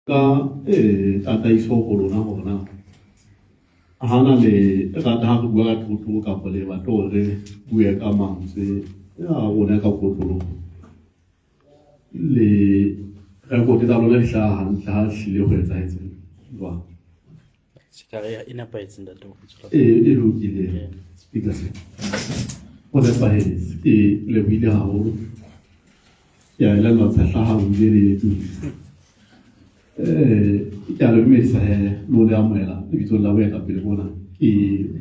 Ka tataiso ho lona hore na hana le rata ha re bua ka kotloloho kapa le batla hore re bue ka mantswe a rona ka kotloloho. Le rekote tsa lona di hlaha hantle ha hlile ho etsahetse jwang? Sekare e nepahetse ntate o tswela. E lokile speaker se. O nepahetse. Ke lebohile haholo. Ke a elellwa tshehla ha o ile le etsisa. Ke a le dumedisa he le ho le amohela lebitsong la boetapele bona. Ke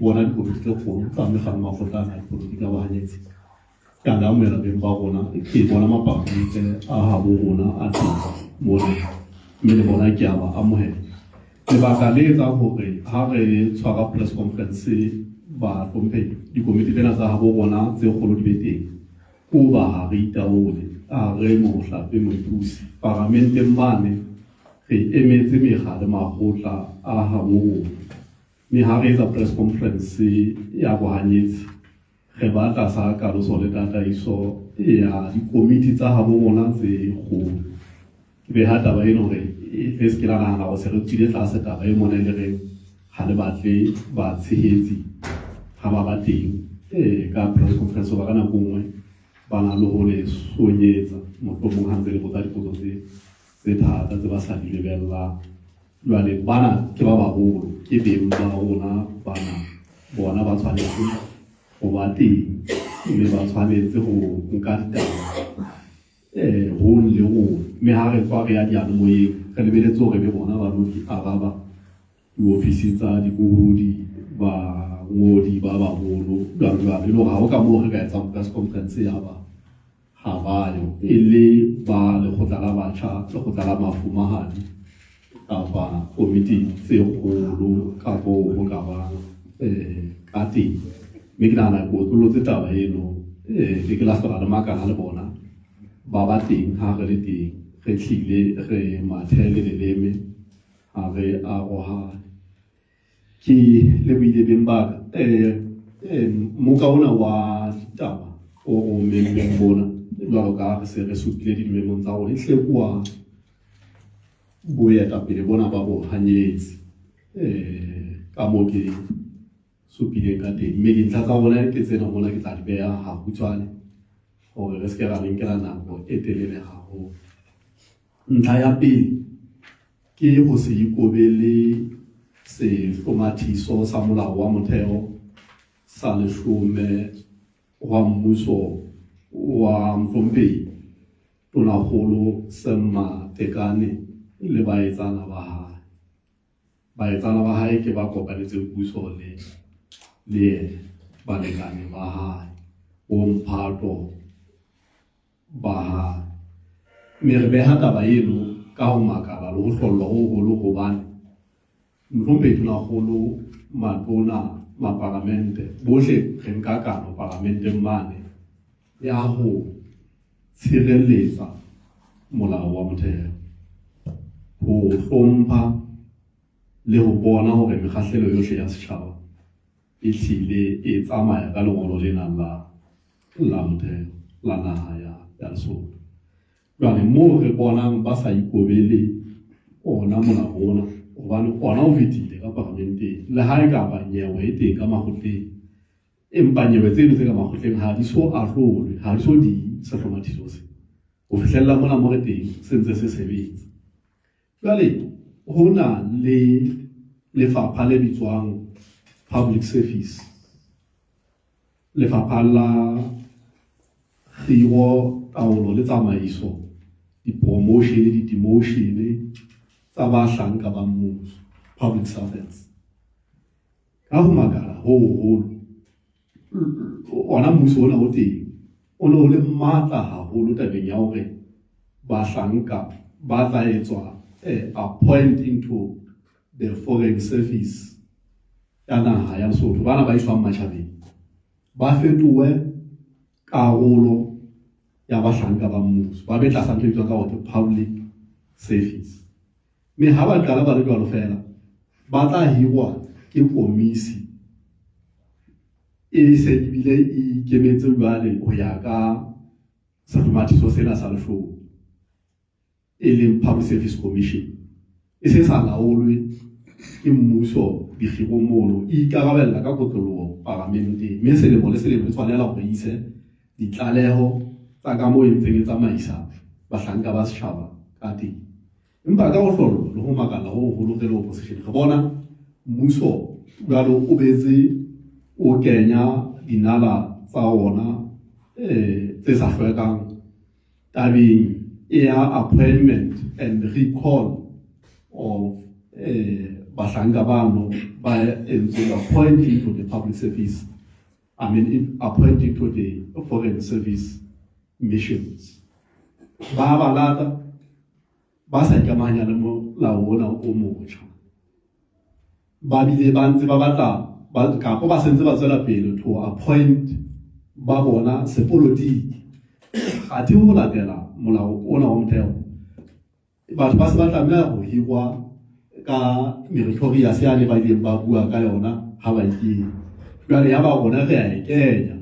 bona dikomiti tse kgolo tsa mekgano makgotla a dipolotiki a bohanyetsi. Ke a le amohela beng ba rona. Ke bona mapalamente a habo rona a teng mona mme le bona ke a ba amohela. Lebaka le etsang hore ha re tshwara press conference bahlomphehi dikomiti tsena tsa habo rona tse kgolo di be teng ko ba ha re itaole ha re mohlape mothusi paramenteng mane re emetse mekga le makgotla a habo rona mme ha re etsa press conference ya bohanyetsi re ba tlasa kaloso le tataiso ya dikomiti tsa habo rona tse kgolo. Ke beha taba eno hore le se ke la nahana hore se re tswile tlase taba e mona e le reng ha le batle batshehetsi ha ba ba teng ka press conference hoba ka nako nngwe ba na le ho le sonyetsa mohlomong ha ntse le botsa dipotso tse thata tse ba sa di lebellang. Jwale bana ke ba baholo, ke beng ba rona bana, bona ba tshwanetse ho ba teng mme ba tshwanetse ho nka ditaba hong le rona. Mme ha re tswa re ya diyalemoyeng re lebeletse hore be bona ba lo di araba diofisi tsa dibohodi, bangodi ba baholo jwalo jwalo. E le hore ha ho ka moo re ka etsang press conference ya ba ha ba yo e le ba lekgotla la batjha, lekgotla la mafumahadi kapa komiti tse kgolo ka moo ho ka bang ka teng. Mme ke nahana ke otlollotse taba eno le ke la hlola le makala le bona ba ba teng ha re le teng re hlile re mathe le leleme ha re arohane. Ke lebohile beng ba ka. Moka ona wa ditaba o o memmeng mona jwalo ka re se re supile dimemong tsa rona ehlile ke wa boetapele bona ba bohanyetsi ka moo ke supileng ka teng. Mme dintlha tsa rona ke tsena mona ke tla di beha hakgutshwane hore re se ke ra le nkela nako e telele haholo. Ntlha ya pele ke ho se ikobele sehlomathiso sa molao wa motheo sa leshome wa mmuso wa Mohlomphehi Tonakgolo Sam Matekane le baetsana ba hae. Baetsana ba hae ke ba kopanetseng puso le le yena, balekane ba hae, bomphato ba hae. Mme re beha taba eno ka ho makala le ho hlollwa ho hoholo hobane Mohlomphehi Tonakgolo, matona, mapalamente, bohle re nka kano palamenteng mane ya ho tshireletsa molao wa motheo, ho hlompha le ho bona hore mekgahlelo yohle ya setjhaba e hlile e tsamaya ka lengolo lena la la motheo la naha ya ya Lesotho. Jwale moo re bonang ba sa ikobele ona molao ona hobane ona o fetile ka paramenteng le ha e ka ba nyewe e teng ka makgotleng empa nyewe tseno tse ka makgotleng ha di so ahlolwe ha di so di sehlomathiso se ho fihlella mona mo re teng se ntse se sebetsa. Jwale ho na le lefapha le bitswang public service lefapha la kgiro taolo le tsamaiso di-promotion le di-demotion tsa bahlanka ba mmuso public servants. Ka ho makala ho hoholo ona mmuso ona o teng o ne o le matla haholo tabeng ya hore bahlanka ba tla etswa appoint into the foreign service ya naha ya Lesotho bana ba iswang matjhabeng ba fetohe karolo ya bahlanka ba mmuso ba be tlasa ntho e bitswang ka hore ke public service. Mme ha ba qala ba le jwalo feela ba tla hirwa ke komisi e se ebile e ikemetse jwale ho ya ka sehlomathiso sena sa leshome e leng Public Service Commission. E se sa laolwe ke mmuso dikgirong mono, e ikarabella ka kotloloho paramenteng, mme selemo le selemo e tshwanela hore e ise ditlaleho tsa ka moo e ntseng e tsamaisa bahlanka ba setjhaba ka teng. Empa ka ho hlollwa le ho makala ho hoholo re le opposition, re bona mmuso jwalo o betse o kenya dinala tsa ona tse sa hlwekang tabeng ya appointment and recall of bahlanka bano ba entsweng appointing to the public service, I mean appointing to the foreign service missions. Ba ba lata ba sa ikamahanya le molao ona o motjha, ba bile ba ntse ba batla kapa ba sentse ba tswela pele to appoint ba bona sepolotiki. Athe ho latela molao ona wa motheo, batho ba se ba tlameha ho hirwa ka meritorious yane ba ileng ba bua ka yona ha ba ikeng. Jwale ya ba rona re a e kenya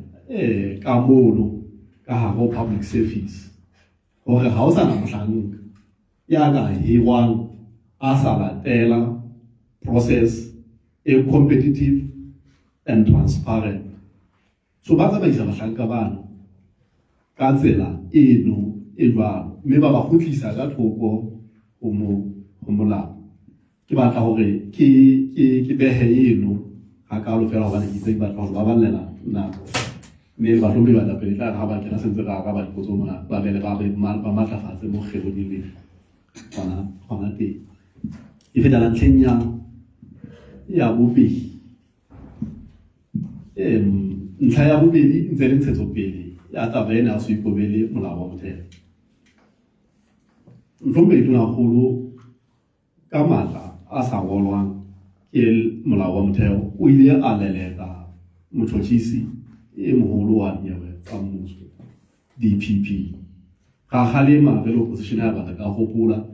ka mono ka hare ho public service hore ha o sa na mohlanka ya ka hirwang a sa latela process e competitive and transparent. So ba tsamaisa bahlanka bano ka tsela eno e jwalo, mme ba ba kgutlisa ka thoko ho molao. Ke batla hore ke behe eno hakalo feela hobane ke itse ke batla hore ba ballela nako, mme bahlomphehi baetapele tla re ha ba kena sentse re araba dipotso mona, ba bele ba re ba matlafatse mo kgero di leng hona teng. Ke fetela ntlheng ya bobedi. Ntlha ya bobedi ntse le ntshetsopele ya taba ena ya ho se ikobele molao wa motheo. Mohlomphehi Tonakgolo ka matla a sa ngolwang ke molao wa motheo o ile a leleka motjhotjhisi e moholo wa dinyewe tsa mmuso DPP. Ra kgalema re le opposition ya batla ka hopola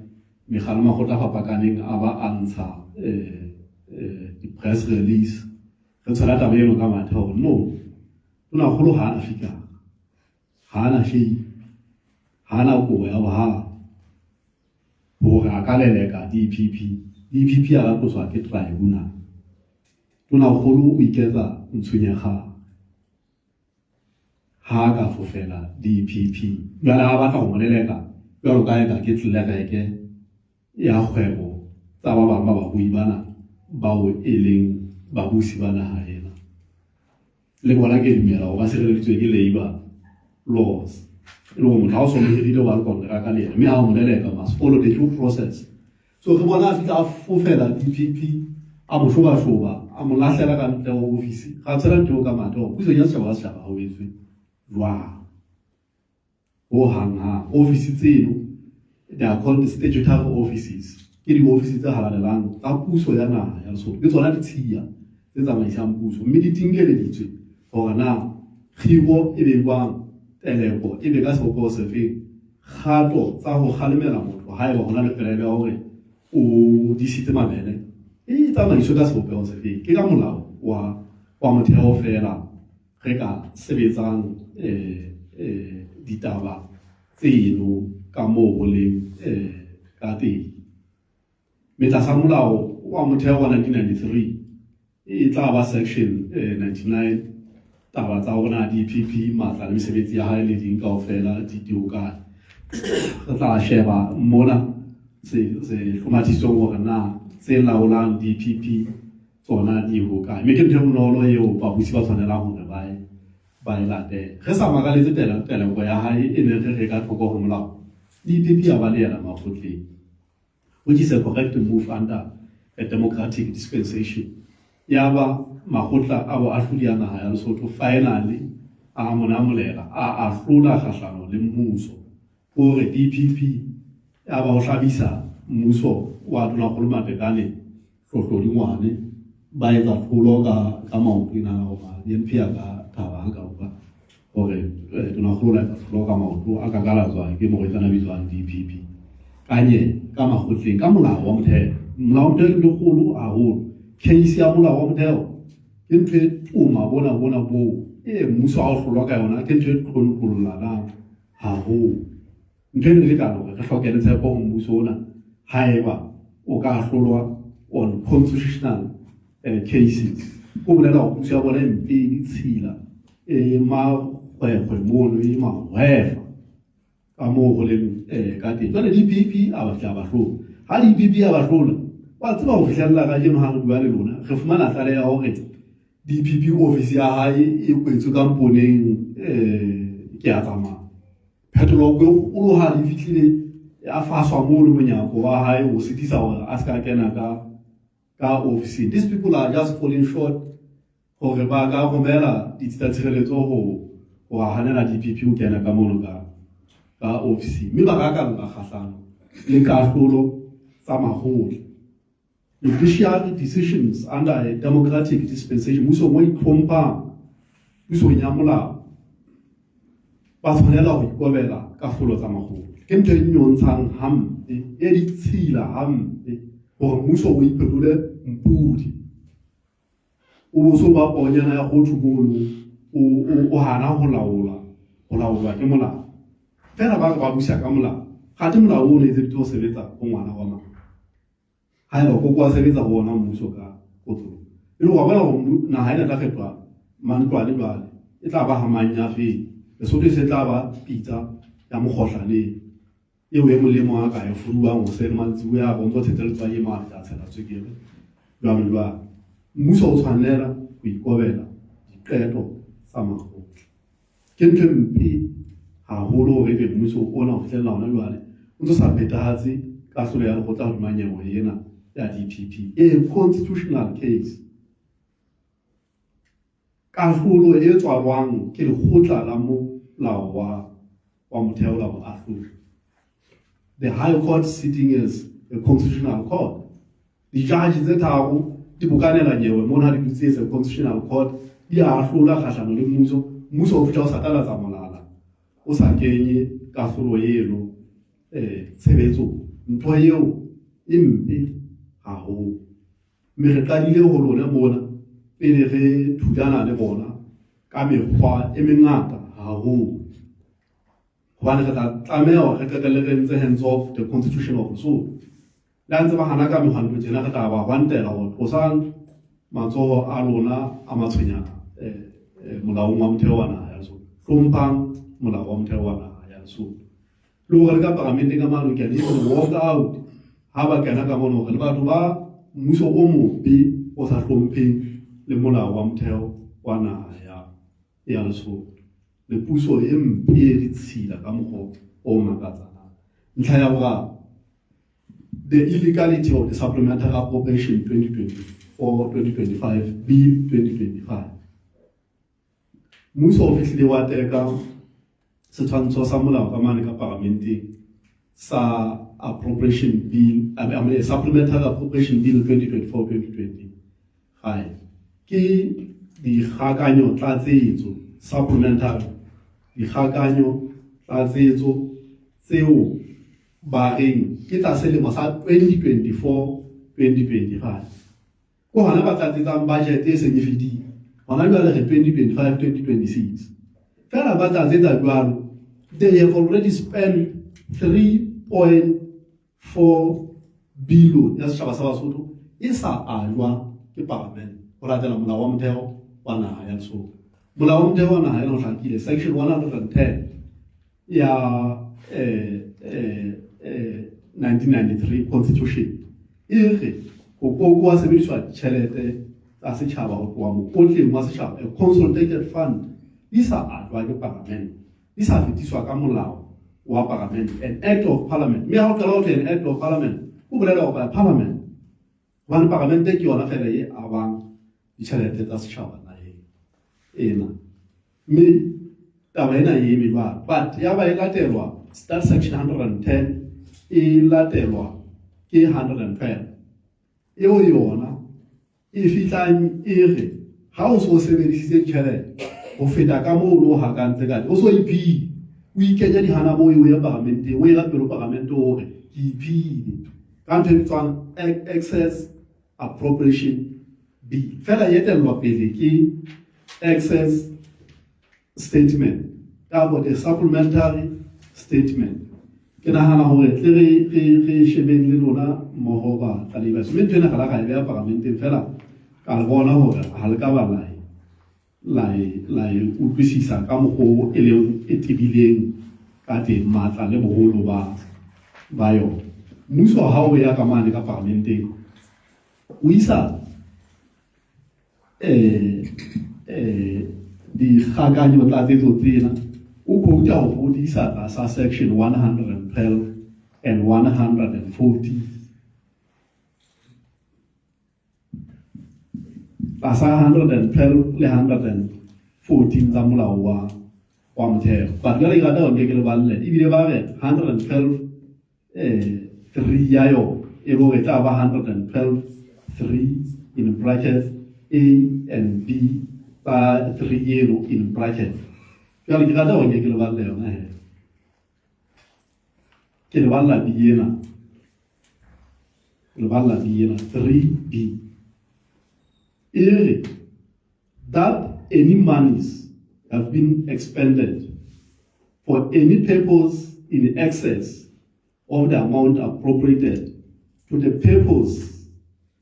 mekga le makgotla a fapakaneng a ba a ntsha di-press release re tshwela taba eno ka mathe hore no, Tonakgolo ha ana fikara, ha ana shame, ha ana kobo ya bohale hore a ka leleka DPP. DPP a ka tloswa ke tribunal. Tonakgolo o iketsa ntshunyekgang ha a ka fofela DPP. Jwale ha batla ho mo leleka jwalo ka eka ke tlelereke ya kgwebo tsa ba bang ba barui bana bao e leng babusi ba naha ena. Le bona ke dumela hore ba sireleditswe ke labor laws. E le hore motho ha o so mo hirile o ba le kontraka le yena, mme ha o mo leleka must follow the due process. So re bona a fihla a fofela DPP, a mo shobashoba, a mo lahlela ka ntle ho ofisi. Ra tshwela ntho eo ka mathe hore pusong ya setjhaba ka setjhaba ha o etswe jwang. Ho hang hang. Ofisi tseno, they are called statutory offices. Ke di-ofisi tse halalelang tsa puso ya naha ya Lesotho. Ke tsona ditshiya tse tsamaisang puso, mme di tinkeleditswe hore na kgiro e be jwang, teleko e be ka sebopeho sefeng, kgato tsa ho kgalemela motho haeba ho na le pelaelo ya hore o disitse mabele e tsamaiswe ka sebopeho sefeng. Ke ka molao wa motheo feela re ka sebetsang ditaba tseno ka moo ho leng ka teng. Mme tlasa molao wa motheo wa 1993 e tla ba section 99 taba tsa hore na DPP matla le mesebetsi ya hae le ding kaofela di hokae. Re tla sheba mona se hlomathisong hore na tse laolang DPP tsona di hokae. Mme ke ntho e bonolo eo babusi ba tshwanelang hore ba e latele. Re sa makaletse teleko ya hae e neng re re ka thoko ho molao, DPP ya ba le yena makgotleng, which is a correct move under a democratic dispensation. Ya ba makgotla a boahlodi a naha ya Lesotho finally a mo namolela, a ahlola kgahlano le mmuso hore DPP ya ba ho hlabisa mmuso wa Tonakgolo Matekane hlohlodingwane, ba etsa tlholo ka maoto. Ke nahana hore di-MP a ka thaba ha ka utlwa hore Tonakgolo o etsa tlholo ka maoto, a kakalatswa ke morwetsana a bitswang DPP kanye ka makgotleng ka molao wa motheo. Molao wa motheo ke ntho e kgolo haholo. Case ya molao wa motheo ke ntho e toma bona bona boo e mmuso ha o hlolwa ka yona, ke ntho e tlontlollanang haholo. Ntho e ne lekana hore re hloke le tshepo ho mmuso ona haeba O ka ahlolwa on constitutional cases. O bolela hore puso ya bona e mpe, e ditshila, e mahwehwe mono, e mahwefa ka moo ho leng ka teng. Jwale DPP a batla ba hlola. Ha DPP a ba hlola, wa tseba ho fihlella kajeno ha re bua le lona, re fumana tlaleho ya hore DPP office ya hae e kwetswe ka mponeng, ke a tsamaya. Phetolo e kgolohadi e fihlile a faswa mono monyako wa hae ho sitisa hore a se ka kena ka ofising. These people are just falling short hore ba ka romela ditsi tsa tshireletso ho hanela DPP ho kena ka mono ka ofising, mme ba ka kalla kgahlano le kahlolo tsa makgotla. Judiciary decisions under a democratic dispensation, mmusong o itlhomphang, pusong ya molao, ba tshwanela ho ikobela kahlolo tsa makgotla. Ke ntho e nyontshang hampe, e ditshila hampe hore mmuso o iphetole mpudi, o bo so ba ponyana ya kgothu mono, o hana ho laola, ho laolwa ke molao. Feela ba re ba busa ka molao, kgathe molao o ne etseditswe ho sebetsa ho ngwana wa mang? Haeba koko a sebetsa ho ona mmuso ka kotloloho, e le hore wa bona hore naha ena e tla fetoha mantlwane jwale, e tla ba ha mang ya feng. Lesotho e se tla ba pitsa ya mokgohlaneng eo e mong le mong a ka e fuduwang hoseng mantsiboya, a re o ntso tshetse letswai e mane, a tshela tswekere jwalo jwalo. Mmuso o tshwanela ho ikobela diqeto tsa makgotla. Ke ntho e mpe haholo hore ebe mmuso ona ho fihlella hona jwale o ntso sa phethahatse kahlolo ya lekgotla hodima nyewe ena ya DPP, e constitutional case, kahlolo e tswalwang ke lekgotla la molao wa motheo la boahlodi, the High Court sitting as a constitutional court. Di-judge tse tharo di bokanela nyewe mona ha di dutse as a constitutional court, di ahlola kgahlano le mmuso. Mmuso o fihla o satalatsa molala, o sa kenye kahlolo eno tshebetsong. Ntho eo e mpe haholo, mme re qadile ho lona mona pele re thulana le bona ka mekgwa e mengata haholo, hobane re tla tlameha hore re qetelle re entse hands off the constitution of Lesotho. Le ha ntse ba hana ka mehwanto tjena, re tla ba hwantela hore tlosang matsoho a lona a matshwenyana molaong wa motheo wa naha ya Lesotho, hlomphang molao wa motheo wa naha ya Lesotho. Le hore le ka paramenteng ka mane can even walk out ha ba kena ka mono, hore le batho ba mmuso o mobe o sa hlompheng le molao wa motheo wa naha ya Lesotho, le puso e mpe e ditshila ka mokgwa o makatsang. Ntlha ya boraro, the illegality of the Supplementary Appropriation 2024-2025 Bill 2025. Mmuso o fihlile wa teka setshwantsho sa molao ka mane ka paramenteng sa Appropriation Bill, I mean, Supplementary Appropriation Bill 2024-2025. Ke dikgakanyo tlatsetso, supplementary dikgakanyo tlatsetso tseo ba reng ke tsa selemo sa 2024-2025. Ke hona ba tlatsetsang budget e seng e fetile. Hona jwale re 2025-2026, fela ba tlatsetsa jwalo. They have already spent 3.4 billion ya setjhaba sa Basotho e sa ajwa ke parliament ho latela molao wa motheo wa naha ya Lesotho. Molao wa motheo wa naha ena o hlakile, section 110 ya 1993 Constitution e re ho koko wa sebediswa ditjhelete tsa setjhaba ho tloha mokotleng wa setjhaba, a consolidated fund, di sa ajwa ke parliament, di sa fetiswa ka molao wa parliament, an act of parliament. Mme ha o qala ho thwe an act of parliament, o bolela hore by parliament, hobane parliamente ke yona fela e abang ditjhelete tsa setjhaba naheng ena. Mme taba ena e eme jwalo, but ya ba e latelwa start section 110 e latelwa ke 112 eo yona e fihlang e re ha o so sebedisitse tjhelete ho feta ka moo o hakantse ka teng, o so iphile, o ikenya dihana moo, o ye paramenteng, o e pele paramente hore ke iphile ka ntho e bitswang Excess Appropriation Bill. Fela e etellwa pele ke excess statement kapa the supplementary statement. Ke nahana hore tle re re re shebeng le lona mmoho ba tlalehi ba mme ntho ena ga la ka e beha paramenteng fela ka le bona hore ha le ka ba la e la e la e utlwisisa ka mokgwa o e leng e tebileng ka teng matla le boholo ba ba yona. Mmuso ha o ya ka mane ka paramenteng o isa dikgakanyo tlatsetso tsena o quota ho hodisa tlasa section 112 and 140 tlasa 112 le 114 tsa molao wa wa motheo. But jwale ke rata hore nke ke le balle ebile ba re 112 3 ya yona e le hore e tla ba 112 3 in brackets A and B tsa 3 eno in brackets. Jwale ke rata hore nke ke le balle yona he. Ke le balla B ena. Ke le balla B ena 3B. E re that any monies have been expended for any purpose in excess of the amount appropriated to the purpose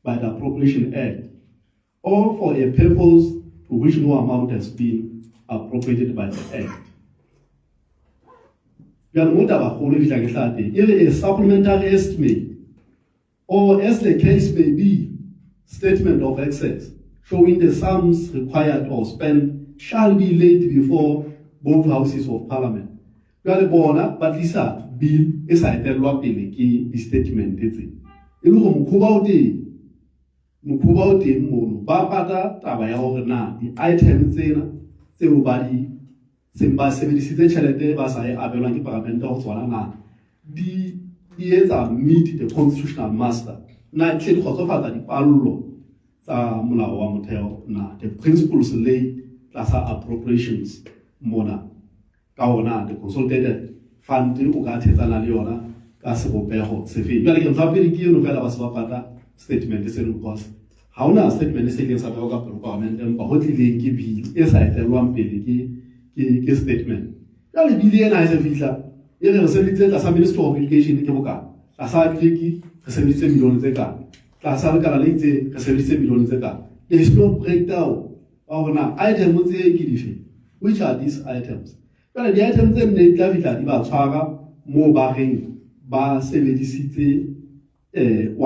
by the Appropriation Act, or for a purpose to which no amount has been appropriated by the Act. Jwale mo tabakgolo e fihlang e hlaha teng, e re a supplementary estimate or as the case may be, statement of excess showing the sums required or spent shall be laid before both houses of parliament. Jwale bona ba tlisa bill e sa etellwa pele ke di-statement tse. E le hore mokhoba o teng, mokhoba o teng mono, ba pata taba ya hore na di-item tsena tseo ba di seng ba sebedisitse tjhelete ba sa e abelwang ke paramente ho tsona na di di etsa meet the constitutional master na tle di kgotsofatsa dipallo tsa molao wa motheo na the principles laid tlasa appropriations mona ka ona the consolidated fund o ka thetsana le yona ka sebopeho sefeng. Jwale ke ntho ya pele ke eno fela ba se ba pata statement seno because ha hona statement se ileng sa bewa ka pele parliament empa ho tlileng ke bill e sa etellwang pele ke ke ke statement. Jwale bill ena ha e se fihla e re re sebeditse tlasa Ministry of Education ke bokana, tlasa Agric re sebeditse milione tse kana, tlasa lekala le itseng re sebeditse milione tse kana. There is no breakdown wa hore na item tse ke dife, which are these items. Jwale di-item tse nne di tla fihla di ba tshwara moo ba reng ba sebedisitse 112 le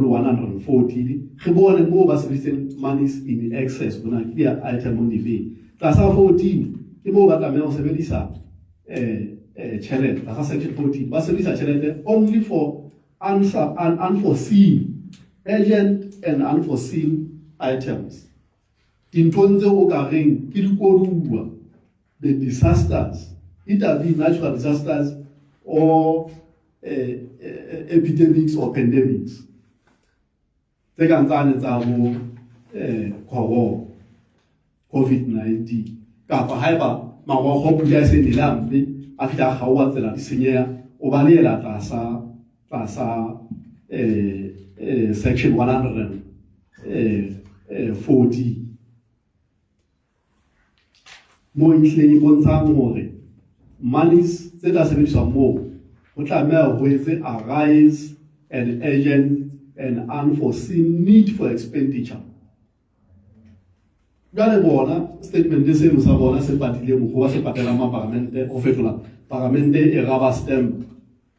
114 re bone moo ba sebedisitseng monies in excess hore na ke di-item difeng. Tlasa 14 ke moo ba tlamehang ho sebedisa tjhelete tlasa section 14 ba sebedisa tjhelete only for unforeseen urgent and unforeseen items. Dinthong tseo o ka reng ke dikoduwa, the disasters, either be natural disasters or epidemics or pandemics tse kang tsane tsa bo corona, COVID-19, kapa haeba marokgo pula e se nele hampe a fihla a kgaoha tsela di senyeha, o balehela tlasa tlasa section 140 moo e hlileng e bontshang hore monies tse tla sebediswa moo ho tlameha ho etse arise an urgent and unforeseen need for expenditure. Jwale bona statement seno sa bona se patile mokgwa wa se patelang maparamente ho fetola paramente e rubber stamp.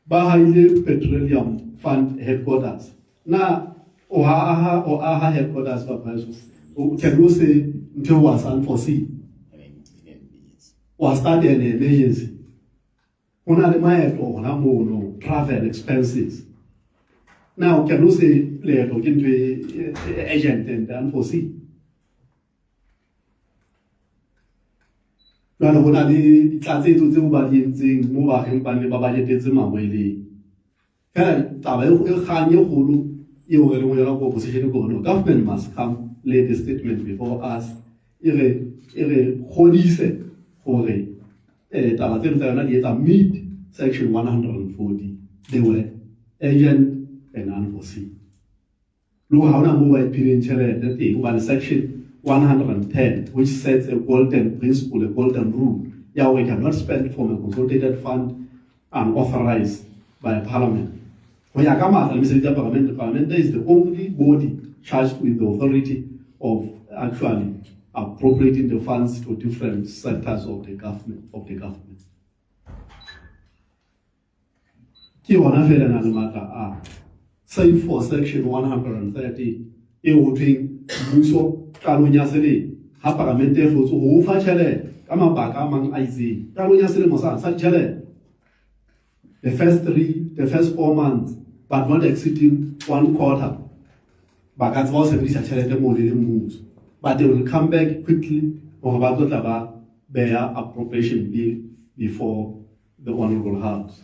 Ba haile Petroleum Fund headquarters. Na o aha o aha headquarters ba price o can you say ntho was unforeseen was that an emergency? Ho na le maeto hona mono, travel expenses. Now can you say leeto ke ntho e urgent and unforeseen? Jwale ho na le ditlatsetso tseo ba di entseng moo ba reng ba ne ba budgetetse mangweleng. Fela taba e kgang e kgolo eo re leng ho yona ko opposition ke hore no, government must come lay the statement before us e re e re kgodise hore taba tseno tsa yona di etsa meet section 140. They were urgent and unforeseen. Le hore ha hona moo ba iphileng tjhelete teng hobane section 110 which sets a golden principle, a golden rule ya hore you cannot spend from a consolidated fund unauthorized by parliament. Ho ya ka matla le mesebetsi ya parliament, parliament is the only body charged with the authority of actually appropriating the funds to different sectors of the government of the government. Ke yona fela na le matla a save for section 130 e ho thweng mmuso qalong ya selemo ha paramente e hlotse ho o fa tjhelete ka mabaka a mang a itseng qalong ya selemo sa sa ditjhelete, the first three, the first 4 months, but not exceeding one quarter, ba ka tseba ho sebedisa tjhelete moo le le mmuso, but they will come back quickly hore ba tlo tla ba beha appropriation bill before the honorable house.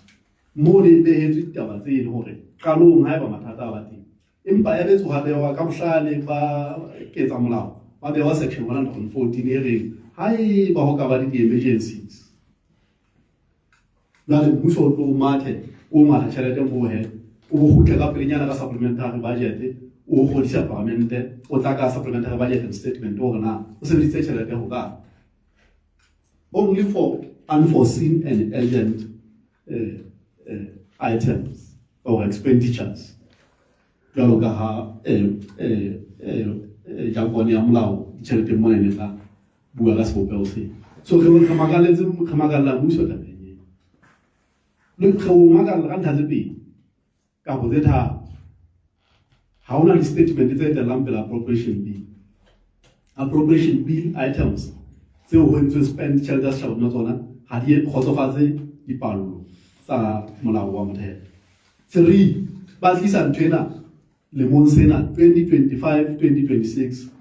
Moo le behetswe ditaba tse e le hore qalong haeba mathata a ba teng, empa ya be tsoha behwa ka bohlale ba ketsa molao, ba behwa section 114 e reng haeba ho ka ba le di-emergencies, jwale mmuso o tlo mathe o matha tjhelete moo he o bo kgutle ka pelenyana ka supplementary budget, o kgodisa paramente, o tla ka supplementary budget and statement hore na o sebedisitse tjhelete ho kae, only for unforeseen and urgent items or expenditures, jwalo ka ha jargon ya molao ditjheleteng mona e ne tla bua ka sebopeho seo. So re makaletse, re makalla mmuso tabeng eo le re o makalla ka ntlha tse pedi kapa tse tharo. Ha hona di-statement tse etellang pele appropriation bill. Appropriation bill items tseo ho entswe spend tjhelete ya setjhaba hodima tsona ha di kgotsofatse dipallo tsa molao wa motheo. Three, ba tlisa nthwena lemong sena 2025 2026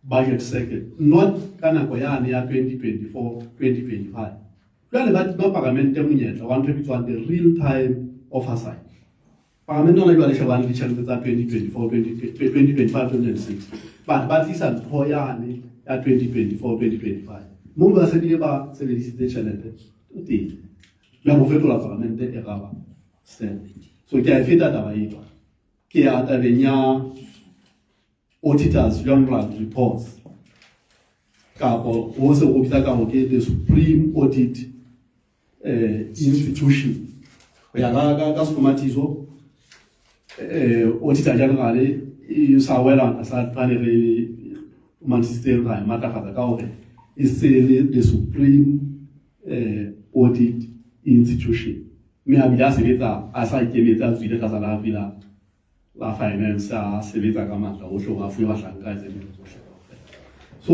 budget cycle, not ka nako yane ya 2024 2025. Jwale ba tima paramente monyetla wa ntho e bitswang the real time oversight. Paramente hona jwale shebane le ditjhelete tsa 2024 2025 2026, but ba tlisa ntho yane ya 2024 2025 moo ba se bile ba sebedisitse tjhelete teng. Jwale ho fetola paramente e rubber stamp. So ke a e feta taba eo, ke ya tabeng ya auditors general reports, kapo ho se go bitsa ka ho ke the supreme audit institution. Ho ya ka sehlomathiso, auditor general e sa wela tlasa tshwane re fumantsitseng, ra e matlafatsa ka hore e se le the supreme audit institution, mme a bile a sebetsa a sa ikemetse, a tswile tlasa la la finance, a sebetsa ka matla ohle hore a fuwe bahlanka a etse dintho tsohle kaofela. So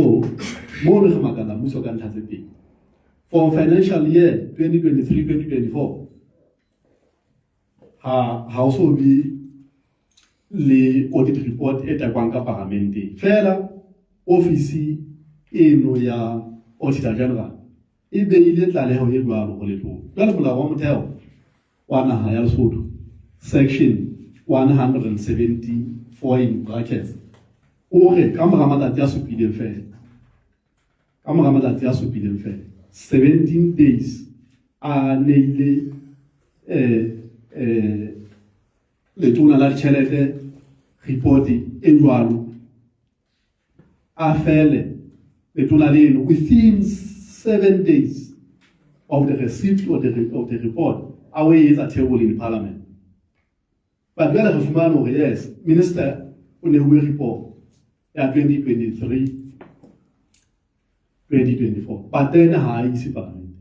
mo re makalla mmuso ka ntlha tse pedi. For financial year 2023 2024 ha o so be le audit report e takwang ka paramenteng fela, ofisi eno ya auditor general e beile tlaleho e jwalo ho letona. Jwale molao wa motheo wa naha ya Lesotho, section 174 in brackets, o re ka mora matsatsi a supileng fela, ka mora matsatsi a supileng fela, 17 days, a neile letona la ditjhelete report e jwalo, a fele letona leno within 7 days of the receipt of the report, a o etsa table in parliament. But jwale re fumane hore yes, minister o neuwe report ya 2023 2024, but then ha a ise parliament,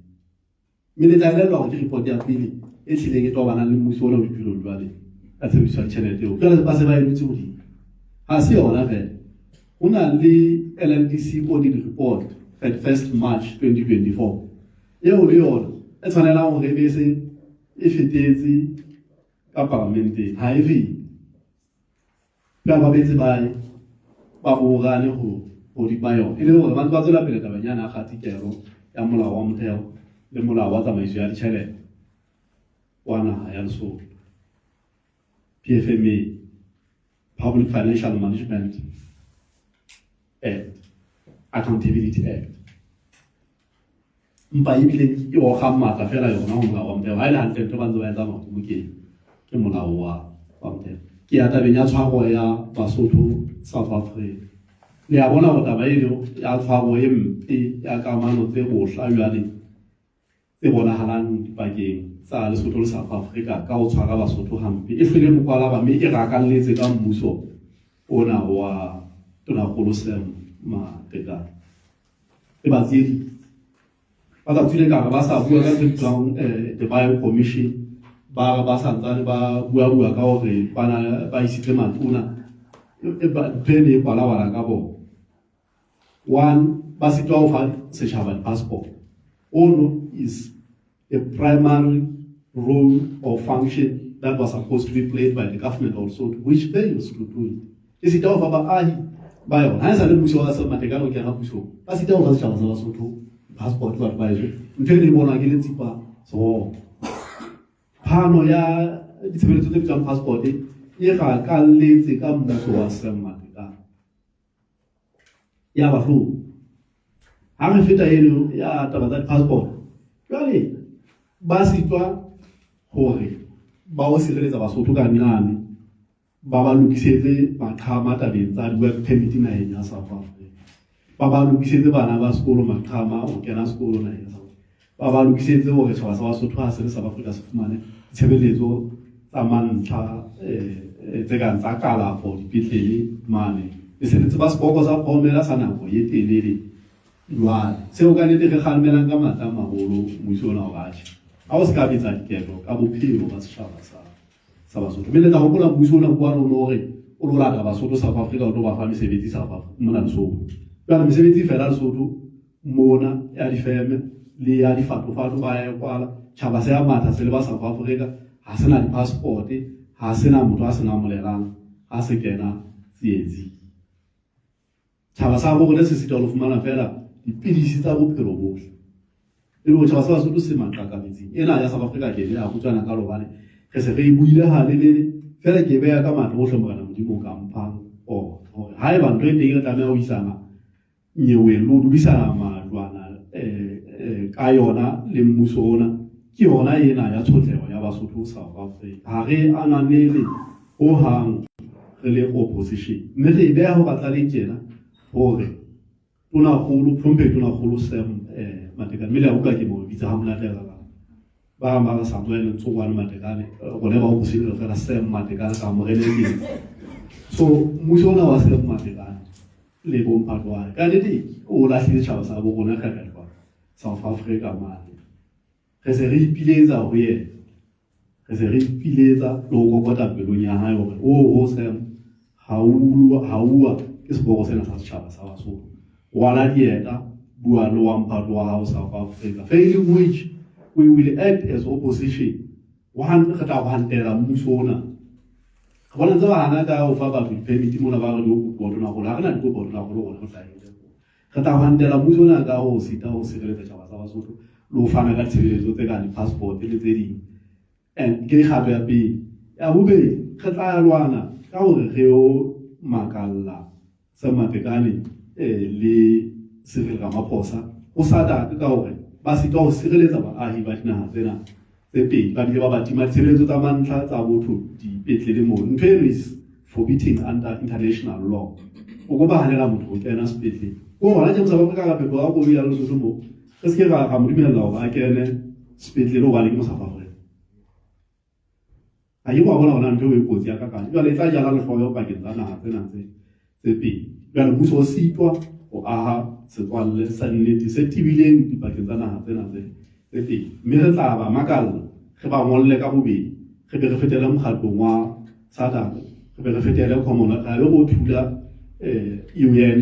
mme le tla elellwa hore ke report ya pele e tlileng e tobanang le mmuso ona o ditulong jwale ka tshebediso ya ditjhelete eo. Jwale ba se ba e dutse hodimo. Ha se yona fela, ho na le LLDC audit report 31st March 2024 eo le yona e tshwanelang hore e be se e fetetse ka paramenteng, ha e fete. Jwale ba betse ba borane ho hodima yona, e le hore ba ntse ba tswela pele tabeng yana ya kgatikelo ya molao wa motheo le molao wa tsamaiso ya ditjhelete wa naha ya Lesotho, PFMA, Public Financial Management Act, Accountability Act, mpa ebile e ogang matla fela yona ho molao wa motheo. Ha e le hantle, ntho ba ntse ba etsa mahodimo ke molao wa motheo. Ke ya tabeng ya tshwaro ya Basotho South Africa. Le a bona hore taba eno ya tshwaro e mpe ya kamano tse bohla jwale tse bonahalang dipakeng tsa Lesotho le South Africa ka ho tshwara Basotho hampe e hlwele mokwalaba mme e rakalletse ka mmuso ona wa Tonakgolo Sam Matekane. E ba tsieditse. Ba sa tswile ka ba sa bua ka ntho e bitswang the Bio Commission, ba re ba santsane ba bua-bua ka hore bana ba isitse matona ntho e ne e kwalabala ka bona. One, ba sitwa ho fa setjhaba di-passport. Ono is a primary role or function that was supposed to be played by the government also, which fails to do it. E sita ho fa baahi ba yona. Ha e sa le mmuso wa Sam Matekane o kena pusong, ba sita ho fa setjhaba sa Basotho passport batho ba heso. Ntho e ne e bonwa ke letsipa seromo. Phano ya ditshebeletso tse bitswang passport e rakalletse ka mmuso wa Sam Matekane. Ya bahloko. Ha re feta eno ya taba tsa di-passport, jwale ba sitwa hore ba o sireletsa Basotho ka nqane, ba ba lokisetse maqhama tabeng tsa di-work permit naheng ya South Africa, ba ba lokisetse bana ba sekolo maqhama ho kena sekolo naheng ya South Africa, ba ba lokisetse hore tjhaba sa Basotho ha se le South Africa se fumane ditshebeletso tsa mantlha tse kang tsa kalafo dipetlele mane. Le se le tseba seboko sa phomela sa nako e telele jwale. Seo ka nnete re kgalemelang ka matla a maholo mmuso ona hore atjhe, ha o se ka betsa diketo ka bophelo ba setjhaba sa Basotho. Mme le tla hopola mmuso ona kwano o no re o lo lata Basotho South Africa o tlo ba fa mesebetsi South Africa mona Lesotho. Jwale mesebetsi fela Lesotho mona ya difeme le ya difatofato ba ya e kwala. Tjhaba se ya matha se le ba South Africa, ha se na di-passport, ha se na motho a se namolelang ha se kena tsietsing. Tjhaba sa bo rona se sitwa ho fumana feela dipidisi tsa bophelo bohle. E le hore tjhaba sa Basotho se maqakabetsing. Ena ya South Africa ke e beha kgutshwane ka hobane re se re e buile halelele, feela ke e beha ka matla ohle Morena Modimo o ka mphang ona. Hore haeba ntho e teng re tlameha ho isana nyeweng le ho dudisana majwana ka yona le mmuso ona, ke yona ena ya tshotleho ya Basotho South Africa. Ha re ananele hohang re le opposition, mme re e beha ho batlaleng tjena hore Tonakgolo, hlomphehi Tonakgolo Sam Matekane, mme le a utlwa ke mo bitsa ha monate ka ba bang ba re Samuel Ntsokwane Matekane, rona ba opposition re fela Sam Matekane ka moreneng. So mmuso ona wa Sam Matekane le bomphato wa hae ka nnete o lahlile setjhaba sa bo rona kgerethwa South Africa mane. Re se re ipiletsa ho yena, re se re ipiletsa le ho kokota pelong ya hae hore o Sam ha uwa ke seboko sena sa setjhaba sa Basotho. Rwala dieta, bua le wa mphato wa hao South Africa. Failing which we will act as opposition. One, re tla hwantela mmuso ona. Re bona ntse ba hana ka ho fa batho di-permit mona ba re di kopuwa Tonakgolo. Ha re na dikopo Tonakgolo rona re tla etsa. Re tla hwantela mmuso ona ka ho sita ho sireletsa tjhaba sa Basotho le ho fana ka ditshebeletso tse kang di-passport le tse ding. And ke kgato ya pele. Ya bobedi, re tla lwana ka hore re yo makalla Sam Matekane le Cyril Ramaphosa ho SADC ka hore ba sitwa ho sireletsa baahi ba dinaha tsena tse pedi, ba bile ba ba tima ditshebeletso tsa mantlha tsa botho dipetlele moo. Ntho eno is forbidding under international law. O ko ba hanela motho ho kena sepetlele. Ko hona tje South Africa ka phetoha koloi ya Lesotho moo, re se ke ra mo dumella hore a kene sepetlele hobane ke mo South Africa. Ha ke wa bona hore na ntho eo e kotsi ya kakang. Jwale e tla jala lehloyo pakeng tsa naha tsena tse pedi. Jwale mmuso o sitwa ho aha setswalle sa nnete se tebileng dipakeng tsa naha tsena tse pedi. Mme re tla ba makalla, re ba ngolle ka bobedi, re be re fetele mokgatlong wa SADC, re be re fetele Commonwealth, ra be re thula UN,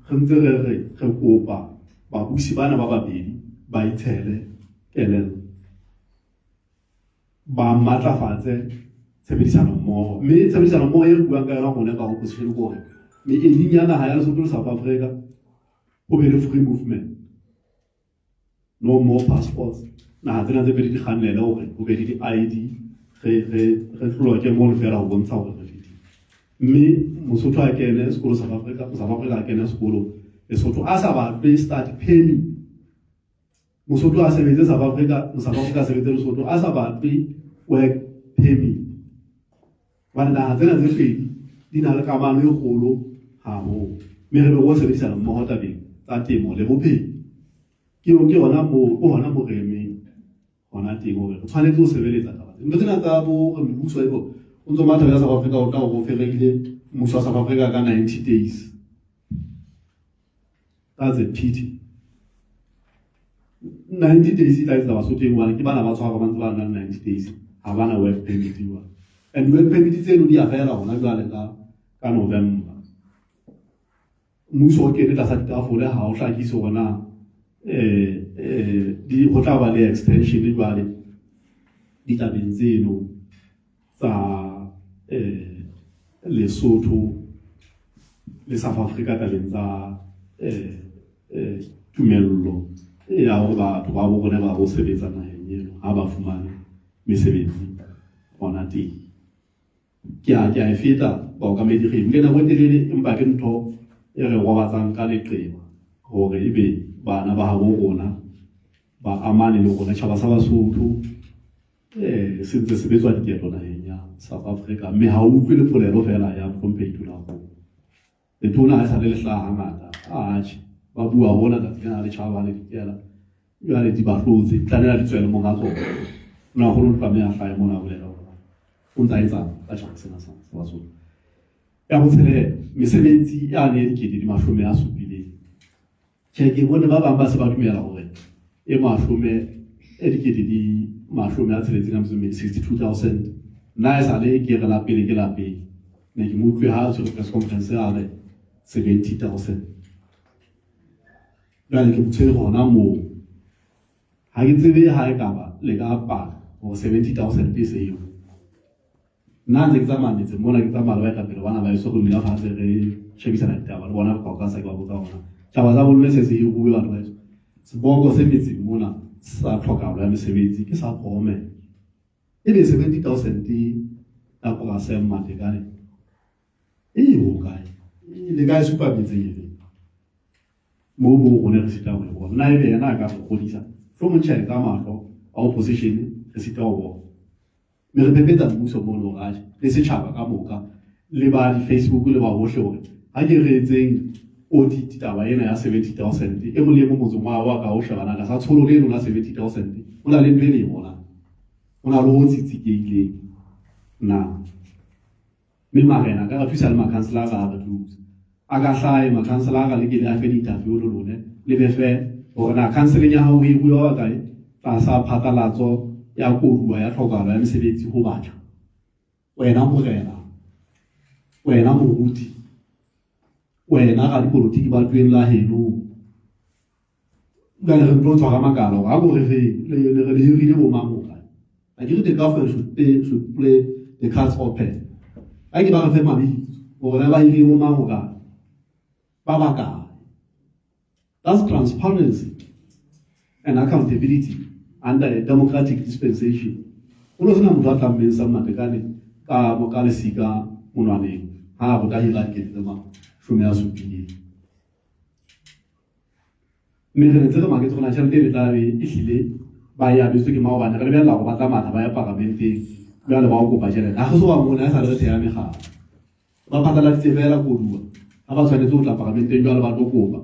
re ntse re re re kopa babusi bana ba babedi ba itshele kelello, ba matlafatse tshebedisano mmoho. Mme tshebedisano mmoho e re buang ka yona rona ka opposition ke hore meeding ya naha ya Lesotho le South Africa ho be le free movement, no more passports. Naha tsena tse pedi di kgannele hore ho be le di-I_D, re tloloke mono fela ho bontsha hore re fetile. Mme Mosotho a kene sekolo South Africa, South Africa a kene sekolo Lesotho, a sa batle study permit. Mosotho a sebetse South Africa, South Africa a sebetse Lesotho, a sa batle work permit. Hobane naha tsena tse pedi di na le kamano e kgolo haholo, mme re be re sebedisana mmoho tabeng tsa temo le bophelo. Ke hona moo, ke hona moo re emeng. Hona teng hore re tshwanetse ho sebeletsa taba tse. Ntho tsena tsa bo re mebuso e bo o ntso matha ya South Africa o tla o ferekile mmuso wa South Africa ka 90 days. That's a pity. 90 days e tla etsa Basotho hobane ke bana ba tshwarwa ba ntse ba nang 90 days ha bana work permit jwale. And work permit tseno di a fela hona jwale ka November. Mmuso o kene tlasa ditafole ha o hlakise hore na di ho tla ba le extension jwale ditabeng tseno tsa Lesotho le South Africa tabeng tsa tumello ya hore batho ba bo rona ba bo sebetsa naheng eno ha ba fumane mesebetsi hona teng. Ke a e feta baokamedi re ebile nako e telele empa ke ntho e re robatsang ka leqeba hore ebe bana ba habo rona ba amane le rona tjhaba sa Basotho se ntse se betswa diketo naheng ya South Africa mme ha o utlwe le polelo fela ya Mohlomphehi Tonakgolo. Letona ha e sale le hlaha hangata atjhe ba bua hona tsatsi lena le tjhaba le dikela jwale di ba hlotse di tlamela di tswele monga tsona. Tonakgolo o tlameha a hlahe mona a bolela hore o ntse a etsang ka tjhaba sena sa Basotho. Ya botshelela mesebetsi yane e dikete di 70. Tjhe, ke bone ba bang ba se ba dumela hore e mashome e dikete di 62, 62,000. Nna e sale ke re la pele ke la pele. Ne ke mo utlwe ha a tshwere press conference a re 70,000. Jwale ke mo tshwere hona moo. Ha ke tsebe ha e kaba le ka paka hore 70,000 e se eo. Nna ntse ke tsamaya metseng mona ke tsamaya le baetapele bana ba eso re dula fatshe re shebisana ditaba le bona re qoqa sa ke ba botsa hona. Taba tsa bomme se se hiruwe batho ba eso. Seboko se metseng mona sa tlhokahalo ya mesebetsi ke sa pome. Ebe 70,000 ya porase Matekane. E ho kae? Le ka e supa metseng efe? Moo moo rona re sita ho e bona. Na ebe yena a ka re kgodisa. Hlomong tjhe ka mahlo a opposition re sita ho bona. Mme re phephetsa mmuso mono hore atjhe le setjhaba ka moka le ba di-Facebook le ba hohle hore ha ke re etseng audit taba ena ya 70,000 e mong le e mong motseng wa wa ka o shebana tlasa tsholo leno la 70,000 ho na le ntho e le e bonang ho na le ho tsitsikehileng na mme marena ka re thusa le makhanselara a re thusa a ka hlahe makhanselara le ke le a fe di-interview le lone le be fe hore na khanseleng ya hao e bua ba kae tlasa phatlalatso ya koduwa ya tlhokahalo ya mesebetsi ho batjha. Wena morena, wena moruti, wena radipolotiki ba tweng la heno. Jwale re tlo tshwara makala hore a ko re feng le re le hirile bo mang ho kae. Akere the government should play the cards open. A ke ba re fe mabitso hore na ba hirile bo mang ho kae. Ba bakae. That's transparency and accountability under a democratic dispensation. Ho no sena motho a tlang Mensa Matekane ka ka lesika monwaneng ha a rota hira dikete tse 70. Mme re ntse re maketse hore na tjhelete e tla be e hlile ba e abetswe ke mang hobane re lebella hore ba tla matha ba ya paramenteng jwale ba o kopa tjhelete. Ha re so ba mona e sa le re theha mekgatlo. Ba phatlaladitse fela koduwa ha ba tshwanetse ho tla paramenteng jwale ba tlo kopa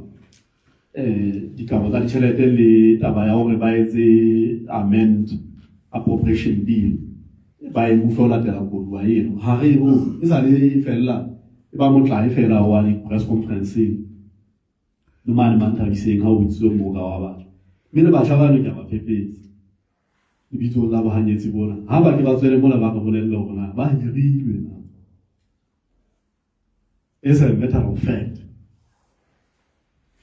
dikabo tsa ditjhelete le taba ya hore ba etse amend appropriation bill ba e move ho latela koduwa eno. Ha re e bone e sa le e fella e ba motlae fela wa di-press conference-eng le mane Manthabiseng ha o botsitswe mmoka wa batho. Mme le batjha bano ke a ba phephetsa lebitsong la bohanyetsi bona. Ha ba ke ba tswele mona ba re bolelle hore na ba hirilwe na. It's a matter of fact.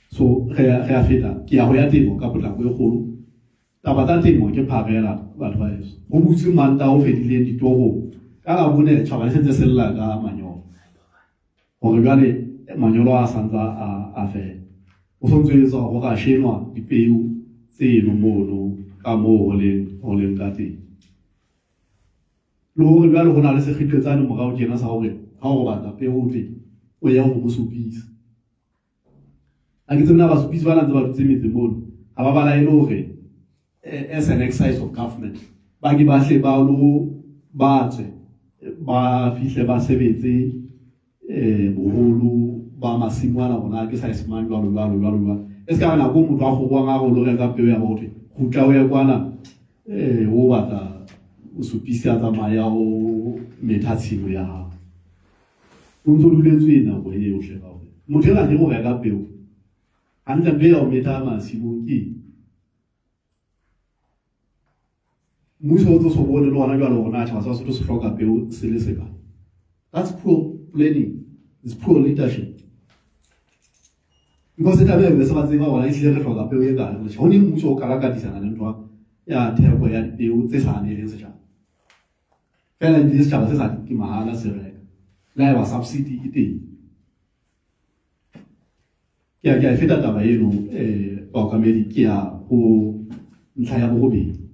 So re a feta ke ya ho ya temo ka potlako e kgolo. Taba tsa temo ke pharela batho ba heso. Ho butswe Mantaha o fedileng ditorong. Ka Labone tjhaba le sentse se lla ka manyolo. Hore jwale manyolo a santsa a fela. O sontso etswa ho rashenwa dipeo tseno mono ka moo ho leng ka teng. Le hore jwale ho na le sekgethetsane morao tjena sa hore ha o batla peo o tle o ye ho mosupisi. Ha ke tsebe na basupisi ba ntse ba dutse metse mono ha ba bala e le hore as an exercise of government ba ke ba hle ba lo ba tswe ba fihle ba sebetse boholo ba masimo ana rona ke size mang jwalo jwalo jwalo jwalo. E se ka nako motho a kgobang a re o lo reka peo ya ba ho thwe kgutla o ye kwana. O batla o supise a tsamaya o metha tshimo ya hao. O ntso duletswe nako e yohle kaofela. Motho enwa ke go reka peo. Hantle ntho e ya ho metha masimong ke eng? Mmuso o tlo so bone le hona jwale hore na tjhaba sa Basotho se hloka peo se le sekae. That's poor planning. It's poor leadership. Because e tlameha be se ba tseba hore ehlile re hloka peo e kae. Ho neng mmuso o kalakadisana le ntho ya theko ya dipeo tse sa aneleng setjhaba. Feela ebile setjhaba se sa ke mahala se reka. Le haeba subsidy e teng. Ke a e feta taba eno baokamedi ke ya ho ntlha ya borobedi.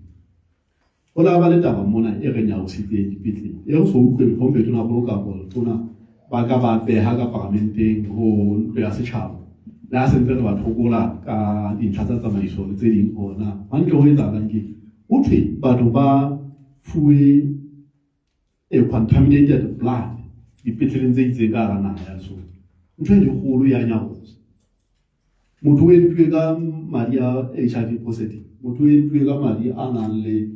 Ho la ba le taba mona e re nyarositseng dipetlele. E re so utlwe mohlomphehi Tonakgolo kapa letona ba ka ba beha ka paramenteng ho ntlo ya setjhaba. Le ha se ntse re ba thokola ka dintlha tsa tsamaiso le tse ding hore na hantle ho etsahalang ke eng. Ho thwe batho ba fuwe a contaminated blood dipetleleng tse itseng ka hara naha ya Lesotho. Ntho e le kgolo ya nyarosa. Motho o entuwe ka madi a HIV positive, motho o entuwe ka madi a nang le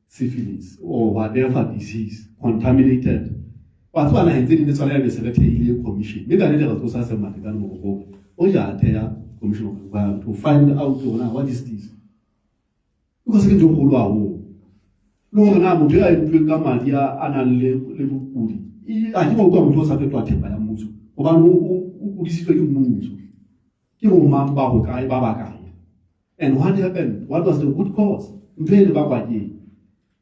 syphilis or whatever disease contaminated. Wa tseba naheng tse ding le tshwanela be se re thehile commission. Mme ka nnete re tsosa se Matekane Morogong. O ja a theha commission of inquiry to find out hore na what is this. Because ke ntho e kgolo haholo. Le hore na motho ya entuweng ka madi a nang le bokudi, ha ke ba utlwa motho o sa fetoha thepa ya mmuso. Hobane o kudisitswe ke mmuso. Ke bo mang ba hokae ba bakae? And what happened? What was the root cause? Ntho e le bakwa ke eng?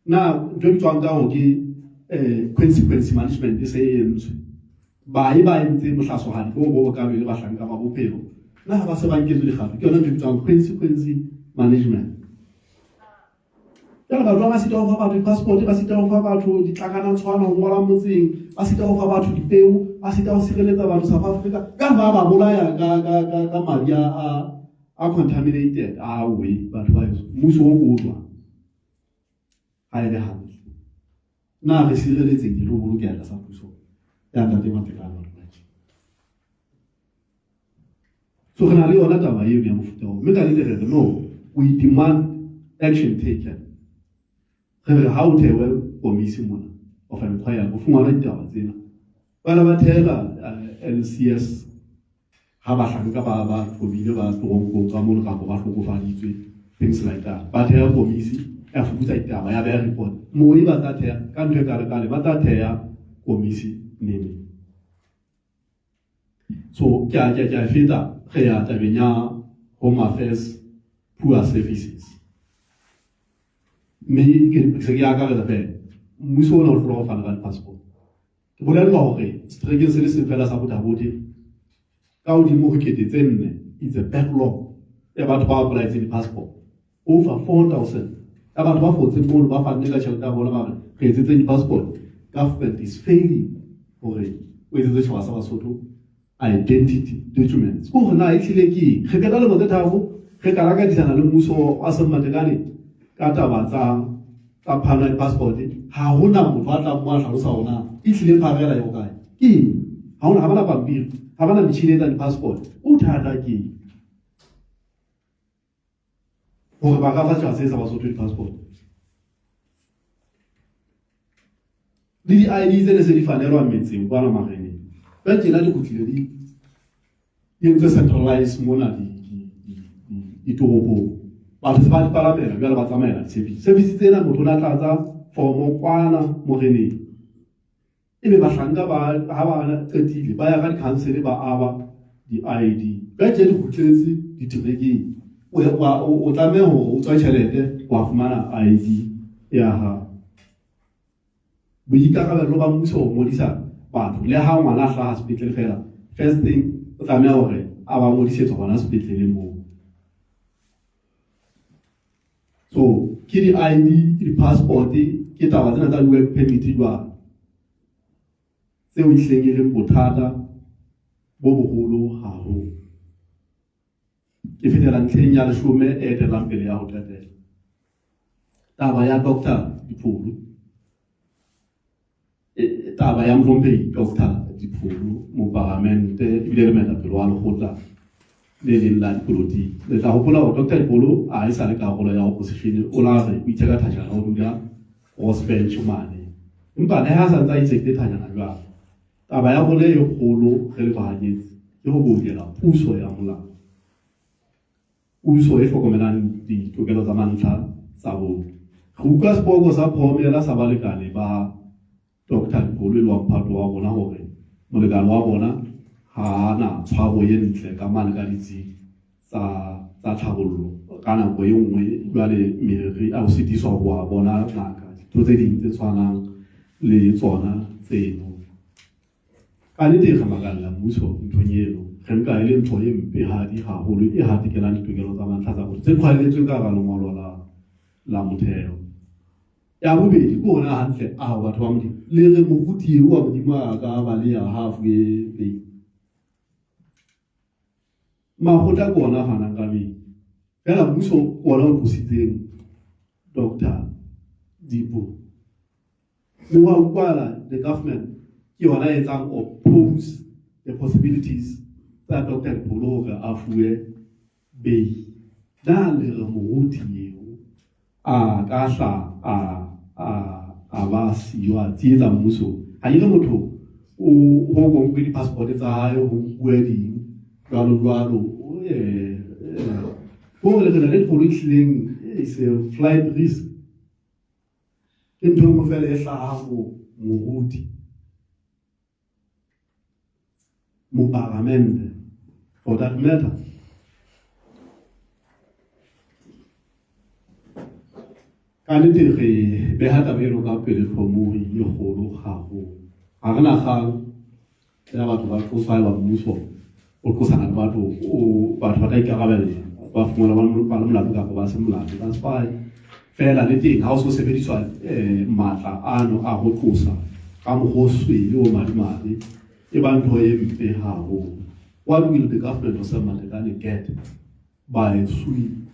Na ntho e bitswang ka hore ke consequence management e se e entswe. Bae ba entse mohlasohadi bo bo bokalo e le bahlanka ba bophelo. Na ha ba se ba nketswe dikgato? Ke yona ntho e bitswang consequence management. Jwale batho ba sita ho fa batho di-passport, ba sita ho fa batho ditlakana tshwana ho ngola motseng, ba sita ho fa batho dipeo, ba sita ho sireletsa batho South Africa. Ka ba ba bolaya ka madi a contaminated. Awe, batho ba heso. Mmuso o ko jwang? Ha e le hantle. Na re sireletsehile le ho bolokeha tlasa puso ya Ntate Matekane batho ba heso? So re na le yona taba eo ya mofuta oo. Mme ka nnete re re no, we demand action taken. Re re ha o thewe komisi mona of inquiry ho fumanwe ditaba tsena. Bana ba theela NCS ha bahlanka ba thobile ba toronkong ka mono kapa ba hlokofaditswe, things like that. Ba theha komisi ya fuputsa ditaba ya beha report. Moi ba tla theha ka ntho e kale-kale, ba tla theha komisi nene. So ke a feta re ya tabeng ya Home Affairs poor services. Mme ke se ke akaretsa fela mmuso ona o hlola ho fana ka di-passport. Ke bolellwa hore seterekeng se le seng fela sa Botha-Bothe ka hodimo ho 4,000 it's a backlog ya batho ba apply-etseng di-passport. Over 4,000 ya batho ba fotseng mono ba fanne ka tjhelete ya bona ba re re etsetseng di-passport. Government is failing hore o etsetse tjhaba sa Basotho identity documents. Ke hore na ehlile ke eng? Re qeta lemo tse tharo re kalakadisana le mmuso wa Sam Matekane ka taba tsa phano ya di-passport. Ha hona motho a tlang mo a hlalosa hore na ehlile pharela e hokae. Ke eng? Ha hona, ha bana pampiri, ha bana metjhini e etsang di-passport. Bothata ke eng? Hore ba ka fa tjhaba se sa Basotho di-passport. Le di-ID tse ne se di fanelwa metseng kwana mareneng. Ba tjena di kgutlile di entswe centralize mona ditoropong. Batho se ba di palamela jwale ba tsamaela di-service. Service tsena motho o ne a tlatsa formo kwana moreneng. Ebe bahlanka ba ha ba qetile ba ya ka di-council ba aba di-ID. Ba tje di kgutletse diterekeng. O tlameha hore o tswe tjhelete wa fumana ID ya hao. Boikarabelo ba mmuso ho ngodisa batho le ha ngwana a hlaha sepetlele fela, first thing o tlameha hore a ba ngodisetsa hona sepetlele moo. So ke di-ID, ke di-passport, ke taba tsena tsa di-work permit jwalo tseo ehlileng e leng bothata bo boholo haholo. Ke fetela ntlheng ya leshome e etellang pele ya ho qetela. Taba ya Doctor Dipholo. Taba ya mohlomphehi Doctor Dipholo, moparlamente ebile le moetapele wa lekgotla le leng la dipolotiki. Le tla hopola hore Doctor Lipholo a e sa le karolo ya opposition, o la re o itheka thajana o dula Rossbench mane. Empa le ha sa ntse a itshekile thajana jwalo, taba ya rona e kgolo re le bahanyetsi ke ho boutela puso ya molao. Puso e hlokomelang ditokelo tsa mantlha tsa botho. Re utlwa sepoko sa phomela sa balekane ba Doctor Lipholo e le wa mphato wa rona hore molekane wa bona ha a na tshwaro e ntle ka mane ka ditsi tsa tlhabollo. Ka nako e nngwe jwale mere a o sitiswa ho wa bona ngaka, dintho tse ding tse tshwanang le tsona tseno. Ka nnete re makalla mmuso nthong eno, re nka e le ntho e mpehadi haholo e hatikelang ditokelo tsa mantlha tsa botho tse qhwaletsweng ka hara lengolo la motheo. Ya bobedi ke hona hantle ao batho ba Modimo le re moruti eo wa Modimo a ka ba le ya half e pedi. Makgotla ke ona a fanang ka beng. Feela mmuso ke ona o tlositseng Doctor Dipo. Mme wa utlwala the government ke yona e etsang oppose the possibilities tsa Doctor Dipholo hore a fuwe bail. Na le re moruti eo a ka hla a ba siyo a tsietsa mmuso? Ha ke re motho o ho nkuwe di-passport tsa hae, ho nkuwe ding jwalo jwalo. Hore le re na le Dipholo e hlileng is a flight risk. Ke ntho e nngwe feela e hlahang ho moruti, moparamente for that matter. Ka nnete re beha taba eno ka pele tlhomohi e kgolo haholo. Ha re na kgang ya batho ba qoswa haeba mmuso o qosana le batho, batho ba tla ikarabella, ba fumana ba le molato kapa ba se molato. That's fine. Feela le teng ha o so sebediswa matla ano a ho qosa ka mokgwa o swele o madimabe, e ba ntho e mpe haholo. What will the government of Sam Matekane get by suing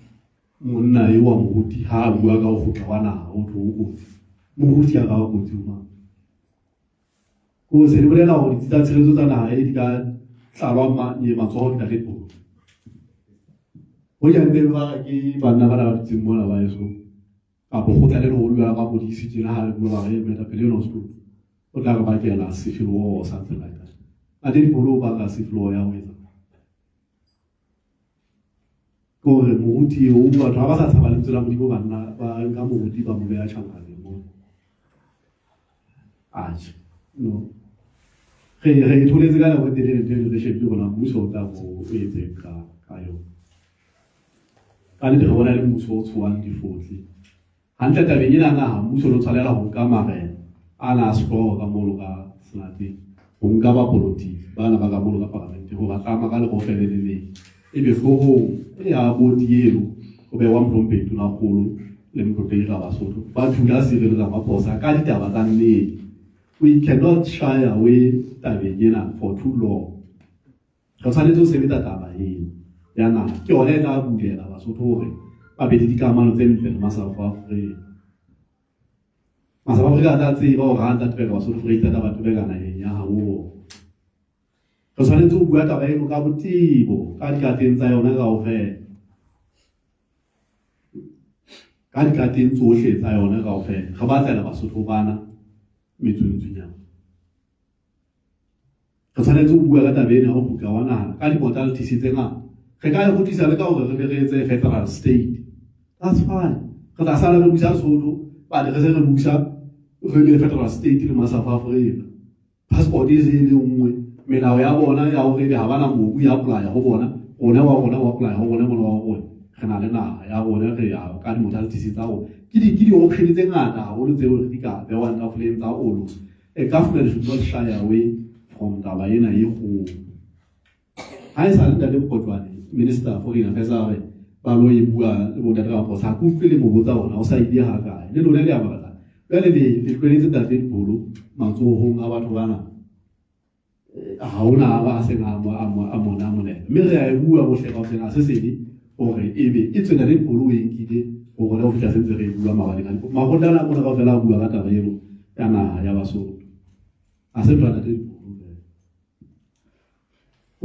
monna eo wa moruti ha a bua ka ho kgutla wa naha ho thwe o kotsi? Moruti a ka ba kotsi ho mang? Ko se le bolela hore ditsi tsa tshireletso tsa naha e di ka tlalwa matsoho ke Ntate Pholo. Hoja nne ba re ke banna bana ba dutseng mona ba heso, kapa kgotla le leholo jwalo ka polisi tjena ha le bua ba re moetapele enwa o sekolo o tla re bakela civil war or something like that. Ntate Dipholo o baka civil war ya ho etsa ke hore moruti eo batho ha ba sa tshaba lentswe la Modimo, banna ba nka moruti ba mo beha tjhankaneng moo. Atjhe, no. Re itholetse ka nako e telele ntho eno, re shebile hore na mmuso o tla bo o etseng ka yona. Ka nnete re bona le mmuso o tshohang difotle. Hantle tabeng ena naha mmuso o tshwanela ho nka marena ana a sehlooho ka mono ka senateng, ho nka bapolotiki bana ba ka mono ka parlamente, ho ba tlama ka lekgofele le leng. Ebe hloohong ya boti eno ho behwa mohlomphehi Tonakgolo le Motlotlegi Rabasotho ba thula Cyril Ramaphosa ka ditaba tsa nnete. We cannot shy away tabeng ena for too long. Re tshwanetse ho sebetsa taba eno ya naha. Ke yona e tla bulela Basotho hore ba be le dikamano tse ntle le ma-South Africa. Ma-South Africa a tla tseba hore ha ntsa tobeka Basotho Freistata ba tobeka naheng ya habo bona. Re tshwanetse ho bua taba eno ka botebo, ka dikateng tsa yona kaofela. Ka dikateng tsohle tsa yona kaofela. Re batlela Basotho bana metsuntsunyana. Re tshwanetse ho bua ka taba ena ya ho kgutla wa naha ka di-modalities tse ngata. Re ka e kgutlisa le ka hore re be re etse federal state. That's fine. Re tla sala re busa Lesotho, but re se re busa re le federal state le ma South Africa. Passport e se e le nngwe, melao ya bona ya hore ebe ha bana mobu ya apply ho bona, rona wa rona wa apply ho rona mona wa rona. Re na le naha ya rona, re ya ka di-modalities tsa rona. Ke di-option tse ngata haholo tseo re di ka behwang tafoleng tsa olo. A government should not shy away from taba ena e kgolo. Ha e sa le Ntate Mokotwane, Minister Foreign Affairs a re ba lo e bua le bo Ntate Ramaphosa, ha ke utlwe le mo botsa hore o sa ile ha kae. Le lona le a batla. Jwale le tlohelletse Ntate Dipholo matsohong a batho bana. Ha hona ba seng a mona molemo. Mme re a e bua bohle kaofela, ha se sebe hore ebe e tswe Ntate Dipholo o e nkile ho rona ho fihla se ntse re e bua mabaleng a makgotla ana mona kaofela a bua ka taba eno ya naha ya Basotho. Ha se ntho ya Ntate Dipholo feela.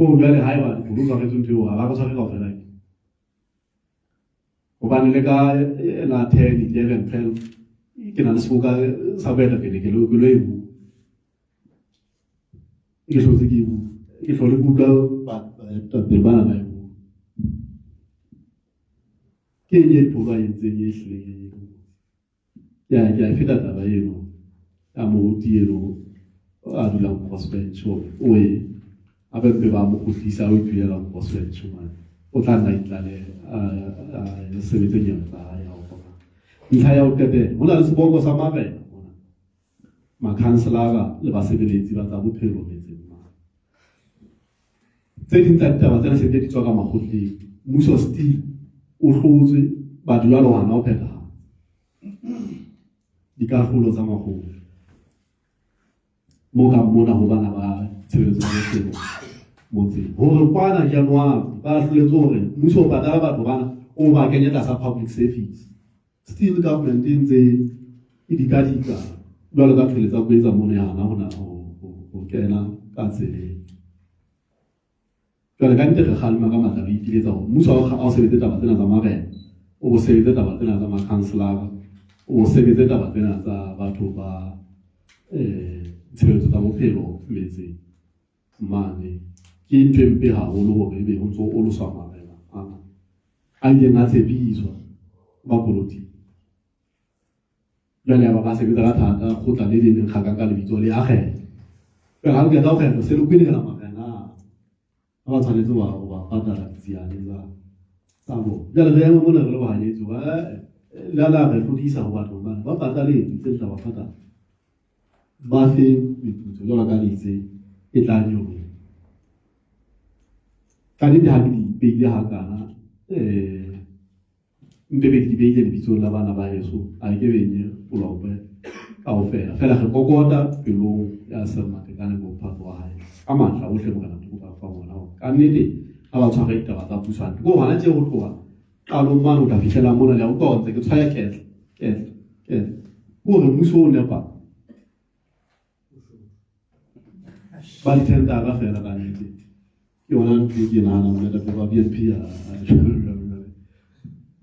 Ko jwale haeba Dipholo o tshwaretswe ntho eo, ha ba re tshware kaofela ke. Hobane le ka la 10, 11, 12 ke na le seboka sa boetapele ke lo e bua. Ke hlotse ke e bua. Ke hlole ke utlwa baetapele bana ba e bua. Ke eng e Dipholo a entseng e hlileng e ke a e feta taba eno ya moruti eno a dulang Crossbench hore o e a be mpe ba mo kgutlisa o itulela Crossbench mane. O tla nna itlale a sebetse nyewe tsa hae ha o hloka. Ntlha ya ho qetela, ho na le seboko sa marena mona. Makhanselara le basebeletsi ba tsa bophelo metseng mane. Tse ding tsa ditaba tsena se di tswa ka makgotleng. Mmuso still o hlotswe batho jwalo hana ho phethahatsa dikahlolo tsa makgotla. Mo ka mona ho bana ba tshebeletso ya bophelo motseng. Hore kwana January ba ahloletswe hore mmuso o patala batho bana o ba kenye tlasa public service. Still government e ntse e dikadika jwalo ka tshwele tsa kwetsa mona ya hana hona ho kena ka tseleng. Jwale ka nnete re kgalema ka matla re ipiletsa hore mmuso ha o sebetse taba tsena tsa marena, o bo sebetse taba tsena tsa makhanselara, o bo sebetse taba tsena tsa batho ba tshebeletso tsa bophelo metseng mane. Ke ntho e mpe haholo hore ebe ho ntso oloswa marena ana a ileng a tshepiswa bapolotiki. Jwale ya ba ba sebetsa ka thata, kgotla le leng le nkgakang ka lebitso le a kgetha. Jwale ha le qeta ho kgetha, se le kwenehela marena a ba tshwanetse ho ba patala ditsiane tsa bona. Jwale re ema mona re le bahanyetsi hore, le la re hlodisa ho batho bana ba pataletse tse tla ba patala. Ba fe meputso jwalo ka le itse e tla nyoloha. Ka nnete ha ke di beile hakana, mpe be ke di beile lebitsong la bana ba heso, a ke benye polokwe kaofela. Feela re kokota pelong ya Selma Matekane bo mphato wa hae ka matla ohle Morena Modimo ka fa bona hore ka nnete ha ba tshware ditaba tsa puso hantle. Ke hona tje ho tloha qalong mane ho tla fihlela mona, le a utlwa hore ntse ke tshwaya ketla, ketla, ketla. Ke hore mmuso o nepa ba dithendara feela ka nnete. Ke yona ntho e ke nahanang moetapele wa BNP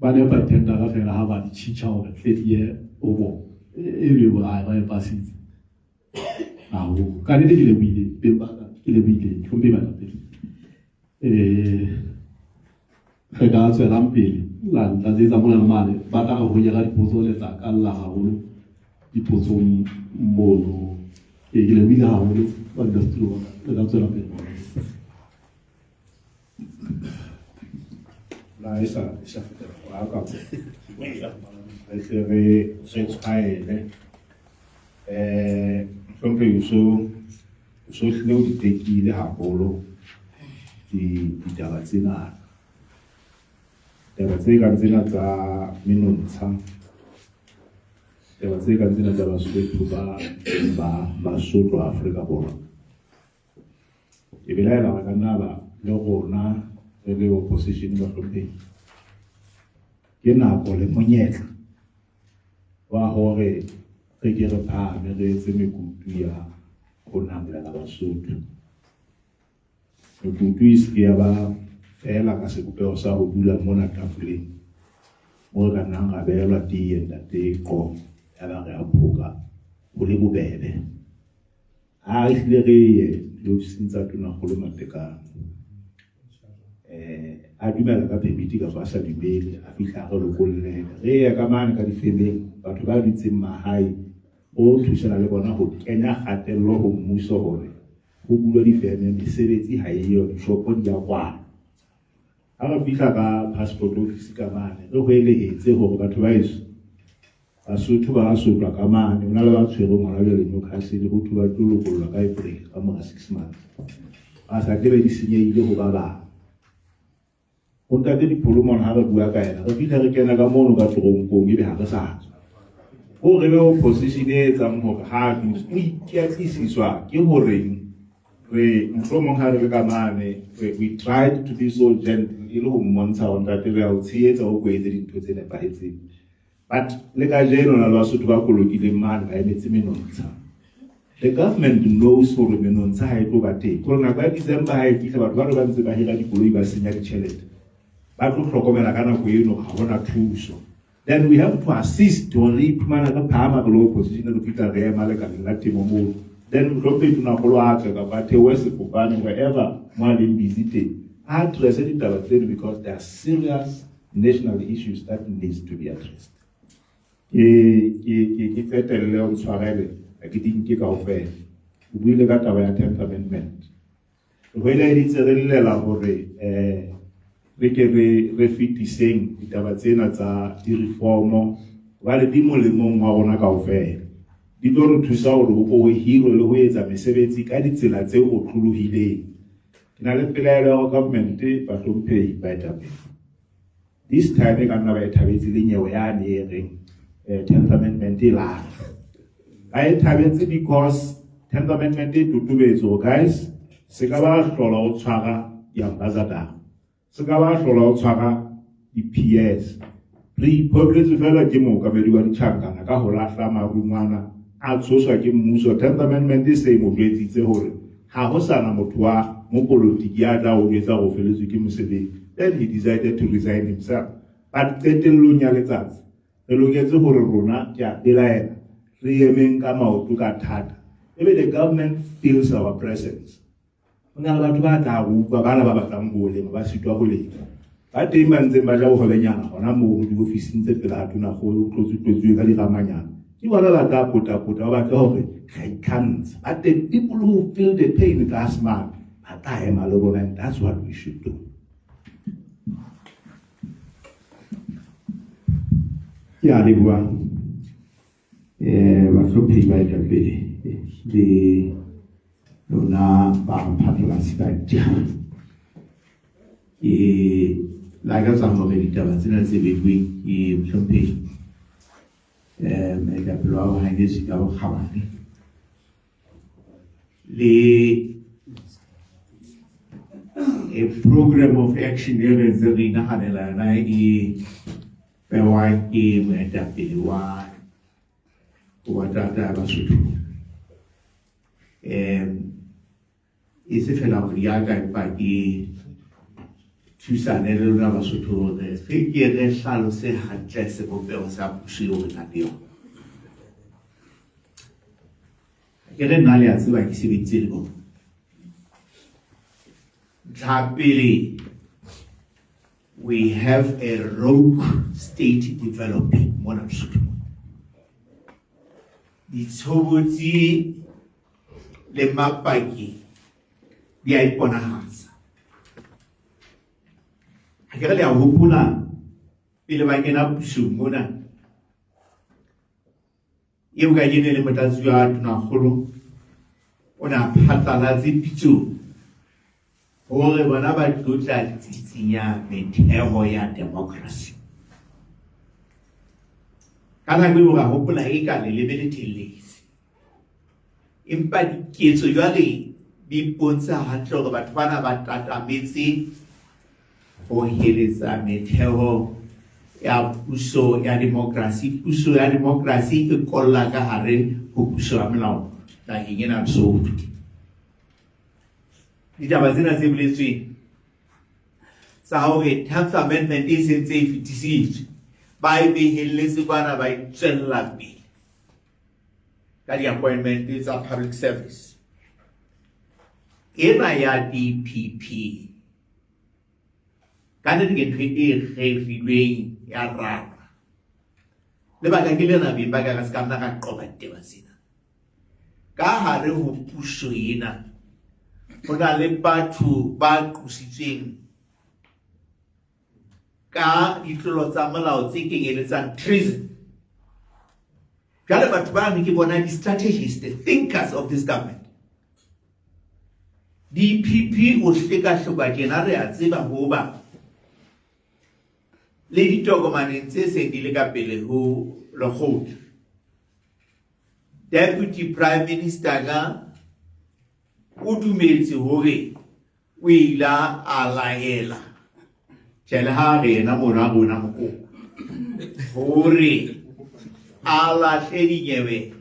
ba nepa dithendara feela ha ba di tjhitjha hore tle di ye ho bona. E be ba ba e pasitse haholo. Ka nnete ke lebohile beng ba ka, ke lebohile hlomphe baetapele. Re ka tswelang pele la ntlatsetsa mona le mane, ba tla re honyela dipotso, le tla kalla haholo dipotsong mono. Ke lebohile haholo ba industry wa ka, le ka tswela pele. Na e sa fetela wa ka. Re tle re tshwaele. Hlomphehi o so hlile o di tekile haholo ditaba tsena. Taba tse kang tsena tsa menontsha, taba tse kang tsena tsa Basotho ba sotlwa Afrika Borwa. Ke belaela hore ka nna ba le rona re le opposition ba hlomphehi. Ke nako le monyetla wa hore re ke re phahame re etse mekutu ya ho namolela Basotho. Mekutu e se ke ya ba feela ka sebopeho sa ho dula mona tafoleng mo re ka nnang ra behelwa teye ntate Qo, ya ba re a phoka ho le bobebe. Ha re hlile re ye diofising tsa Tonakgolo Matekane, a dumela ka permit kapa a sa dumele, a fihla a re lokollele. Re ye ka mane ka difemeng, batho ba dutseng mahae, o thusana le bona ho kenya kgatello ho mmuso hore ho bulwe difeme, mesebetsi ha eyo, dishopo di a kwalwa. Ha re fihla ka passport office ka mane, re hwelehetse hore batho ba heso Basotho ba sotlwa ka mane, ho na le ba tshwerweng hona jwale Newcastle, ho thwe ba tlo lokollwa ka April ka mora 6 months. Ba sa tlebe di senyehile ho ba bang. Ho ntate Dipholo mona ha re bua ka yena, re fihla re kena ka mono ka toronkong ebe ha re sa tswa. Ho re be opposition e etsang hore ha dutse o ikatlisiswa ke horeng re mohlomong ha re le ka mane, we tried to be so gentle e le ho mmontsha hore ntate re a o tshehetsa o ko etse dintho tse nepahetseng. But le kajeno na le Basotho ba kolokileng mane ba emetse menontsha. The government knows hore menontsha ha e tlo ba teng. Kore nako ya December ha e fihla batho ba re ba ntse ba hira dikoloi ba senya ditjhelete. Ba tlo hlokomela ka nako eno ha hona thuso. Then we have to assist hore re iphumana re phahama re le opposition re fihla re ema lekaleng la temo moo. Then mohlomphehi Tonakgolo a tle kapa a theohe sefofane wherever mo a leng busy teng. A address ditaba tseno because they are serious national issues that needs to be addressed. Ke ke ke ke qetelle o ntshwarele ha ke di nke kaofela. O buile ka taba ya 10th amendment. Re hweleeditse re llela hore re ke re re fetiseng ditaba tsena tsa di-reformo hobane di molemong wa rona kaofela. Di tlo re thusa hore ho ko ho hirwe le ho etsa mesebetsi ka ditsela tse otlolohileng. Ke na le pelaelo ya hore government bahlomphehi baetapele this time e ka nna ba e thabetse le nyewe yane e reng 10th amendment e lahlwe. Ba e thabetse because 10th amendment e totobetse hore guys se ka ba hlola o tshwara di-ambassador, se ka ba hlola o tshwara di-PS. Re iphoqetse fela ke mookamedi wa ditjhankana ka ho lahla marungwana a tshoswa ke mmuso. 10th amendment e se e mo jwetsitse hore ha ho sana motho wa mopolotiki ya tla o jwetsa hore o feletswe ke mosebetsi. Then he decided to resign himself. But qetellong ya letsatsi re loketse hore rona ke a belaela re emeng ka maoto ka thata. Ebe the government feels our presence. Ho na le batho ba tla re utlwa bana ba batlang ho lema ba sitwa ho lema. Ba teng ba ntseng ba ja bohobenyana hona moo diofising tse pela Tonakgolo ho tlotswe-tlotswe ka diramanyana. Ke bona ba tla pota-pota ba batle hore re ikgantshe. But the people who feel the pain tlase mane ba tla ema le rona, and that's what we should do. Ke a leboha bahlomphehi baetapele le lona ba phatlalatsi ba ditaba. Ke lakatsa hore ditaba tsena tse beilweng ke mohlomphehi moetapele wa bohanyetsi ka bokgabane le a program of action e re ntse re inahanela yona e bewa ke moetapele wa tata ya Basotho. E se fela hore ya ka empa ke thusane le lona Basotho hore re ke re hlalose hantle sebopeho sa puso eo re nang le yona. Ke re nna le a tseba ke sebeditse le bona. Ntlha pele, we have a rogue state developing mona Lesotho. Ditshobotsi le mapaki di a iponahatsa. Ha ke re le a hopola pele ba kena pusong mona, eo kajeno e le motlatsi wa Tonakgolo o ne a phatlalatse pitsong hore bona ba tlo tla tsitsinya metheo ya democracy. Ka nako eo ra hopola e ka leleme le thelletse, empa diketso jwale di bontsha hantle hore batho bana ba tatametse ho heletsa metheo ya puso ya demokrasi. Puso ya demokrasi e kolla ka hare ho puso ya molao naheng ena Lesotho. Ditaba tsena tse boletsweng tsa hore 10th amendment e sentse e fetisitswe, ba e behelletse kwana, ba e tswella pele ka di-appointment tsa public service. Ena ya DPP ka nnete ke ntho e rerilweng ya ralwa. Lebaka ke lena beng ba ka re se ka nna ra qoba ditaba tsena. Ka hare ho puso ena ho na le batho ba qositsweng ka ditlolo tsa molao tse kenyeletsang treason. Jwale batho bano ke bona di-strategists, the thinkers of this government. DPP o hlekahloka tjena re a tseba hoba le ditokomaneng tse seng di le ka pele ho lekgotla. Deputy Prime Minister ka o dumetse hore o ile a laela tjhe le ha re yena mona rona mokopa hore a lahle dinyewe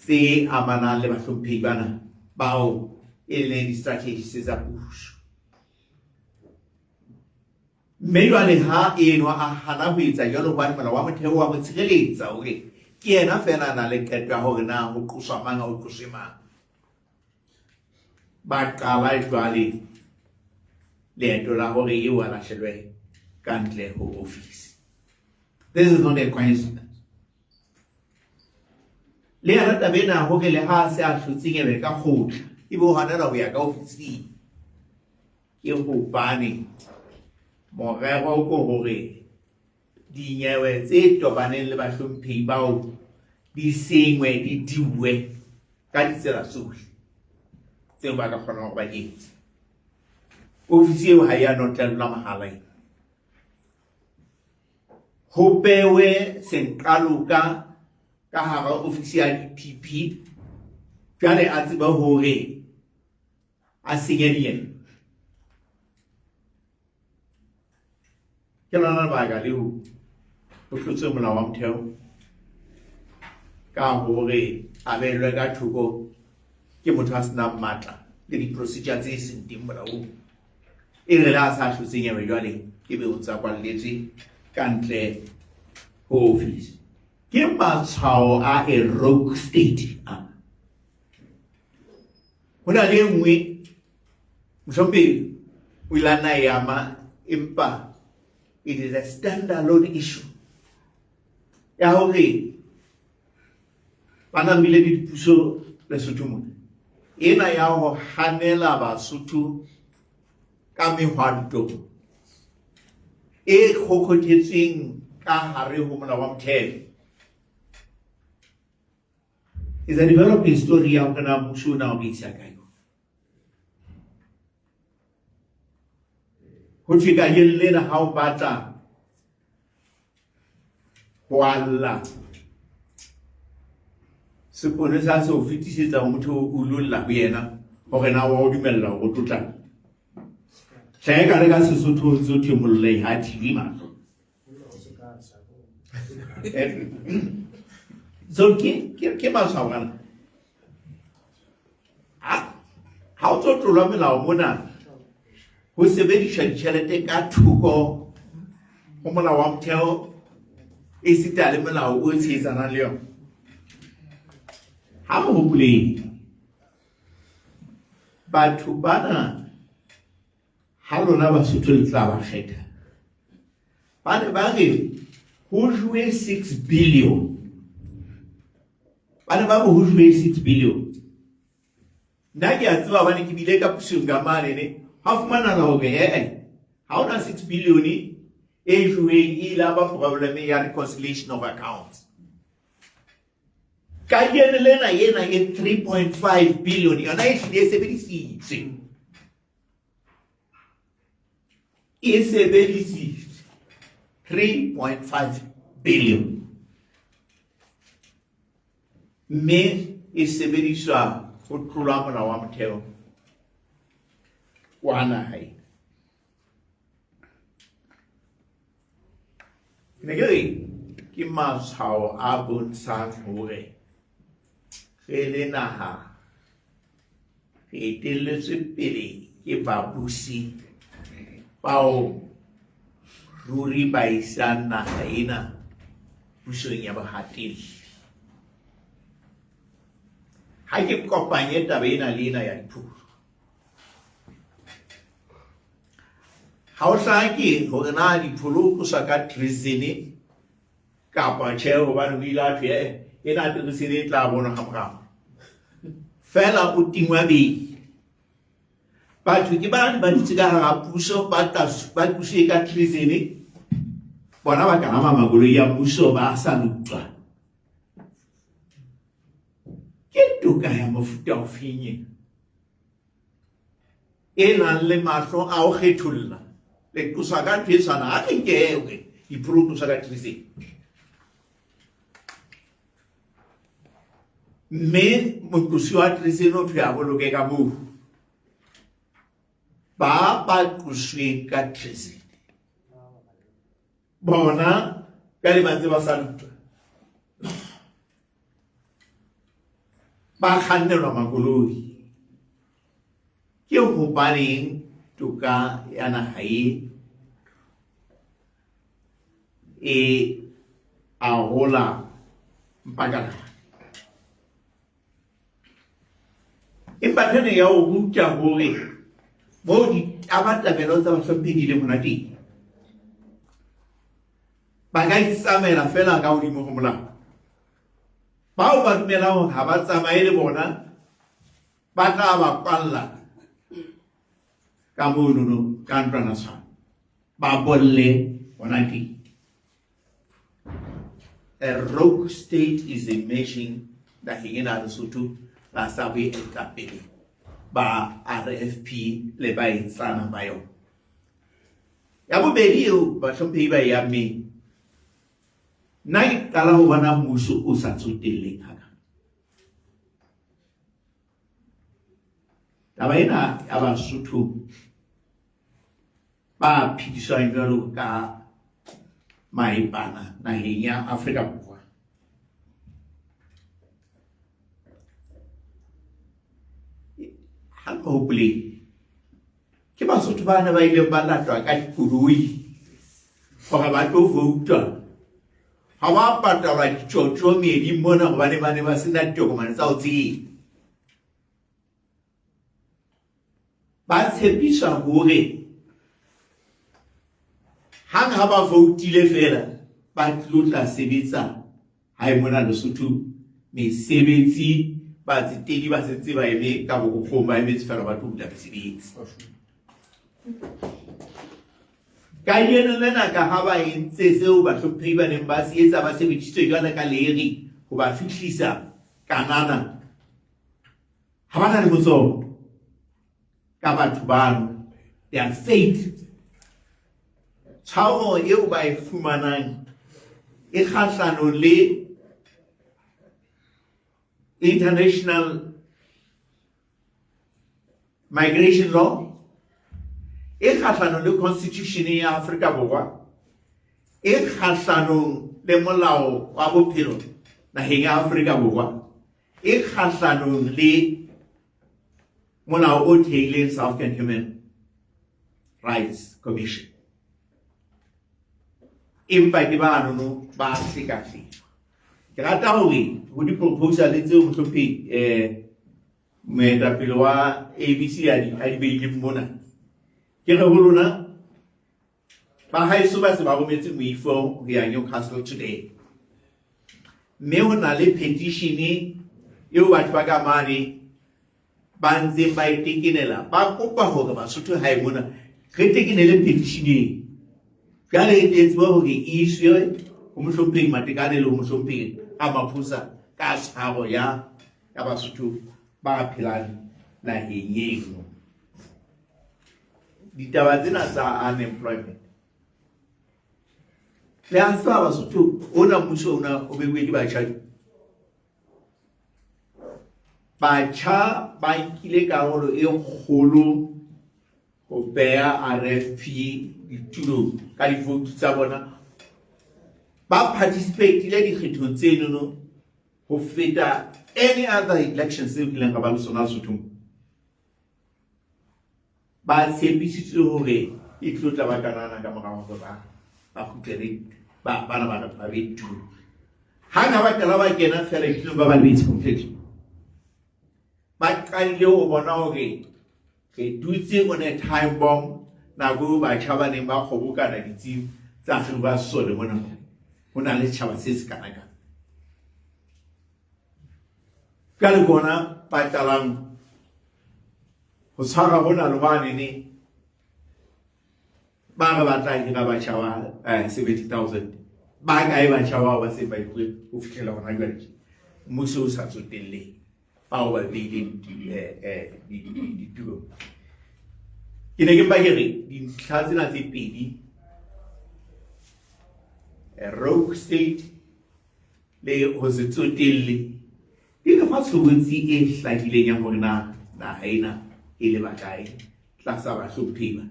tse amanang le bahlomphehi bana bao e leng di-strategies tsa puso. Mme jwale ha enwa a hana ho etsa jwalo hobane molao wa motheo wa mo tshireletsa hore ke yena feela a nang le qeto ya hore na ho qoswa mang ha ho qoswe mang. Ba qala jwale leeto la hore eo a lahlelwe ka ntle ho office. This is not a coincidence. Le yona taba ena hore le ha a se a hlotse nyewe ka kgotla ebe o hanela ho ya ka ofising ke hobane morero ke hore dinyewe tse tobaneng le bahlomphehi bao di sengwe di diuwe ka ditsela tsohle tseo ba ka kgonang hore ba di etse. Ofisi eo ha ya notlellwa mahala ena. Ho bewe senqaloka ka hara ofisi ya DPP jwale a tsebe hore a senye dinyewe. Ke lona lebaka leo ho hlotswe molao wa motheo ka hore a behelwe ka thoko ke motho a senang matla le di-procedure tse seng teng molaong. E re le a sa hlotse nyewe jwale ebe o ntsa kwalletswe ka ntle ho office. Ke matshwao a a rogue state a. Ho na le e nngwe mohlomphehi o ile a nna e ama empa it is a standalone issue ya hore ba namile le dipuso Lesotho mona ena ya ho hanela Basotho ka mehwanto e kgokgothetsweng ka hare ho molao wa motheo is a developing story ya hore na mmuso ona o re isa kae. Ho thwe kajeno lena ha o batla ho alla seponesa se o fetisetsa ho motho o lo lla ho yena hore na wa o dumella hore o tlotla. Hle ka re ka Sesotho o ntse o thwe mollei ha thibe mahlo. So ke ke ke matshwao ana. Ha o tlo tlolwa melao mona ho sebediswa ditjhelete ka thoko ho molao wa motheo esita le molao o tshehetsanang le yona. Ha mo hopoleng batho bana ha lona Basotho le tla ba kgetha ba ne ba re ho jowe 6 billion ba ne ba re ho jowe 6 billion nna ke a tseba hobane ke bile ka pusong ka mane ne ha fumanana hore ee ha hona 6 billion e joweng e ile ba problem ya reconciliation of accounts. Kajeno lena ena e 3.5 billion yona e hlile e sebedisitswe e sebedisitswe 3.5 billion mme e sebediswa ho tlola molao wa motheo wa naha ena. Ne ke re ke matshwao a bontshang hore re le naha re etelletswe pele ke babusi bao ruri ba isang naha ena pusong ya bohatelli. Ha ke kopanye taba ena le ena ya dipholo. Ha o hlake hore na dipholo o tloswa ka treason kapa tjhe hobane o ile a thwe eh, ena treason e tla bonwa ha morao. Fela o tingwa bele. Batho ke bane ba dutse ka hara puso ba ba puso e ka treason bona ba kalama makoloi ya mmuso ba sa utlwa. Ke toka ya mofuta ofeng ena? E nang le mahlo a ho kgetholla le qoswa ka ntho e tshwanang. Ha re nke hore dipholo qoswa ka treason mme moqosi wa treason o thwe a boloke ka moo ba ba qosweng ka treason bona jwale ba ntse ba sa lutwa. Ba kgannelwa makoloi. Ke hobaneng toka ya naha e e arola mpakalala? Empa ntho ena ya ho ruta hore moo ditabatabelo tsa bahlomphehi di leng hona teng, ba ka itsamaela feela ka hodimo ho molao. Bao ba dumelang hore ha ba tsamaye le bona ba tla ba kwalla ka monono ka ntlwana tshwana ba bolle hona teng. A rogue state is emerging naheng ena ya Lesotho tlasa boetapele ba RFP le baetsana ba yona. Ya bobedi eo bahlomphehi ba e ammeng, nna ke qala ho bona mmuso o sa tsotelleng haka. Taba ena ya Basotho ba phediswang jwalo ka maepana naheng ya Afrika Borwa. Ha re hopoleng ke Basotho ba ne ba ileng ba latwa ka dikoloi hore ba tlo voutwa. Ha ba patalwa ditjotjo meeding mona hobane ba ne ba sena ditokomane tsa ho tseba. Ba tshepiswa hore hang ha ba voutile feela ba tlilo tla sebetsa hae mona Lesotho mesebetsi batsetedi ba sentse ba eme ka borokgong ba emetse feela ba tlo bula mesebetsi. Kajeno lena ka ha ba entse seo bahlomphehi ba neng ba se etsa ba sebedisitswe jwale ka leri ho ba fihlisa Kanana, ha ba na le botsoho ka batho bano, their fate. Tshwaro eo ba e fumanang e kgahlanong le international migration law, e kgahlanong le constitution ya Afrika Borwa, e kgahlanong le molao wa bophelo naheng ya Afrika Borwa, e kgahlanong le molao o theileng South African Human Rights Commission. Empa ke banono ba hlekahlekwa. Ke rata hore ho di-proposal tseo mohlomphehi moetapele wa ABC a di beileng mona, ke re ho lona ba haeso ba se ba rometse moifo ho ya Newcastle today, mme ho na le petition eo batho ba ka mane ba ntseng ba e tekenela, ba kopa hore Basotho hae mona re tekenele petition eo. Jwale e tle tsebe hore e iswe ho mohlomphehi Matekane le ho mohlomphehi Ramaphosa ka tshwaro ya Basotho ba phelang naheng eno. Ditaba tsena tsa unemployment le a tseba Basotho, ona mmuso ona o beuwe ke batjha. Batjha ba nkile karolo e kgolo ho beha RFP ditulong ka divoutu tsa bona. Ba participate-ile dikgethong tsenono ho feta any other elections tseo kileng ka ba le sona Lesothong. Ba tshepisitswe hore e tlo tla ba kanana ka mora hore ba ba kgutlele ba bana ba ba be ditulong. Hang ha ba qala ba kena feela ditulong ba ba lebetse completely. Ba qalile ho bona hore re dutse on a time bomb nako eo batjha ba neng ba kgobokana ditsing tsa ba sole mona ho na le setjhaba se se kana kana. Ka le bona ba qalang ho tshwara hona le hwane ba re ba tla hira batjha ba 70,000. Ba kae batjha bao ba seng ba hirilwe ho fihlela hona jwale? Mmuso o sa tsotelle bao ba beileng ditulong. Ke ne ke mpa ke re dintlha tsena tse pedi, rogue state le ho se tsotelle, di re fa tshobotsi e hlakileng ya hore na naha ena e leba kae tlasa bahlomphehi ba.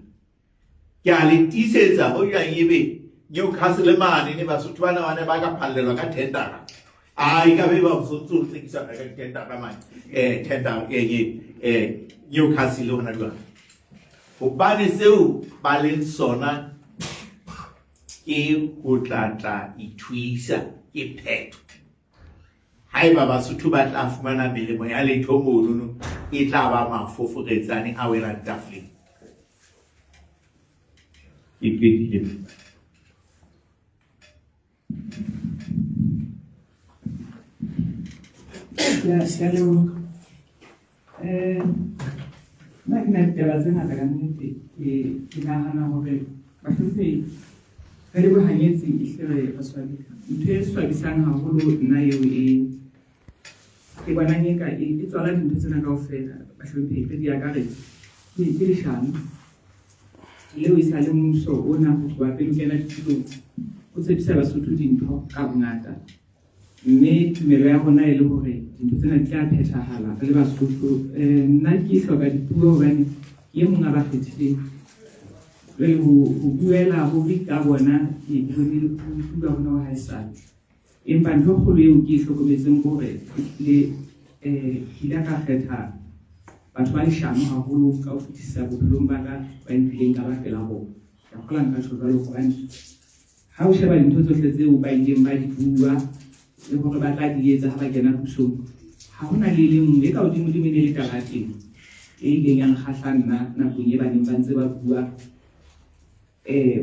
Ke a le tiisetsa ho jang ebe Newcastle mane ne Basotho bana ba ne ba ka phallelwa ka tendera. A e ka be ba so ntse o tsekisa ka ditendara mane tender e Newcastle hona jwale. Hobane seo ba leng sona ke ho tla tla ithuisa ke phetho. Haeba Basotho ba tla fumana melemo ya letho monono, e tla ba mafoforetsane a welang tafoleng. Ke qetile. Ke a leboha. Nna ke na ditaba tse ngata ka nnete. Ke nahana hore bahlomphehi re le bohanyetsi ehlile re swabile. Ntho e swabisang haholo nna eo e ke bonang eka e tswala dintho tsena kaofela bahlomphehi re di akaretse ke leshano leo e sa le mmuso ona ho tloha pele o kena ditulong o tshepisa Basotho dintho ka bongata mme tumelo ya rona e le hore dintho tsena di tla phethahala re le Basotho. Nna ke hloka dipuo hobane ke e mong a ba kgethileng. Jwale ho buela ruri ka bona ke bone ho tuka hona ho haesale. Empa ntho e kgolo eo ke e hlokometseng ke hore ehlile ke ile ka kgetha batho ba leshano haholo ka ho fetisisa bophelong ba ka ba nkileng ka ba pela bona. Ke a kgolwa nka tjho jwalo hobane ha o sheba dintho tsohle tseo ba ileng ba di bua le hore ba tla di etsa ha ba kena pusong, ha hona le e le nngwe e ka hodimodimo e ne le taba ya temo e ileng ya nkgahla nna nakong e ba neng ba ntse ba bua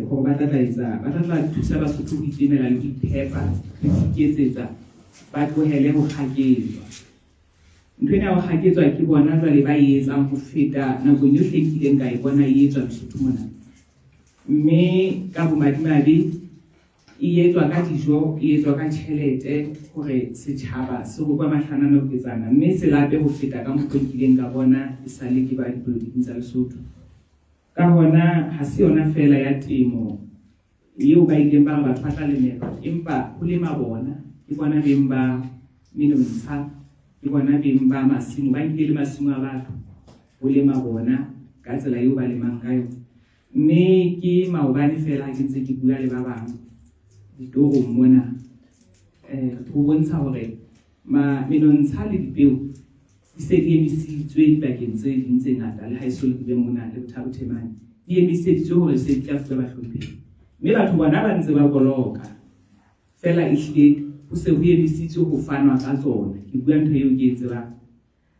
hore ba tla tla etsa ba tla tla thusa Basotho ho itemela le ho iphepa le ho iketsetsa ba tlohele ho kgaketswa. Ntho ena ya ho kgaketswa ke bona jwale ba e etsang ho feta nakong yohle e kileng ka e bona e etswa Lesotho mona. Mme ka bomadimabe e etswa ka dijo, e etswa ka tjhelete hore setjhaba se rokwe mahlana noketsana mme se lape ho feta ka mokgwa o kileng ka bona e sale ke ba dipolotiking tsa Lesotho. Ka hona ha se yona feela ya temo eo ba ileng ba re batho ba tla lemelwa, empa ho lema bona, ke bona beng ba menontsha, ke bona beng ba masimo, ba nkile le masimo a batho ho lema bona ka tsela eo ba lemang ka yona. Mme ke maobane feela ha ke ntse ke bua le ba bang ditorong mona, ho bontsha hore menontsha le dipeo di se di emisitswe dibakeng tse ding tse ngata le haeso le bile mona le Botha mane di emiseditswe hore se di tla fuwa bahlomphehi. Mme batho bona ba ntse ba boloka feela ehlile ho se ho emisitswe ho fanwa ka tsona. Ke bua ntho eo ke e tsebang.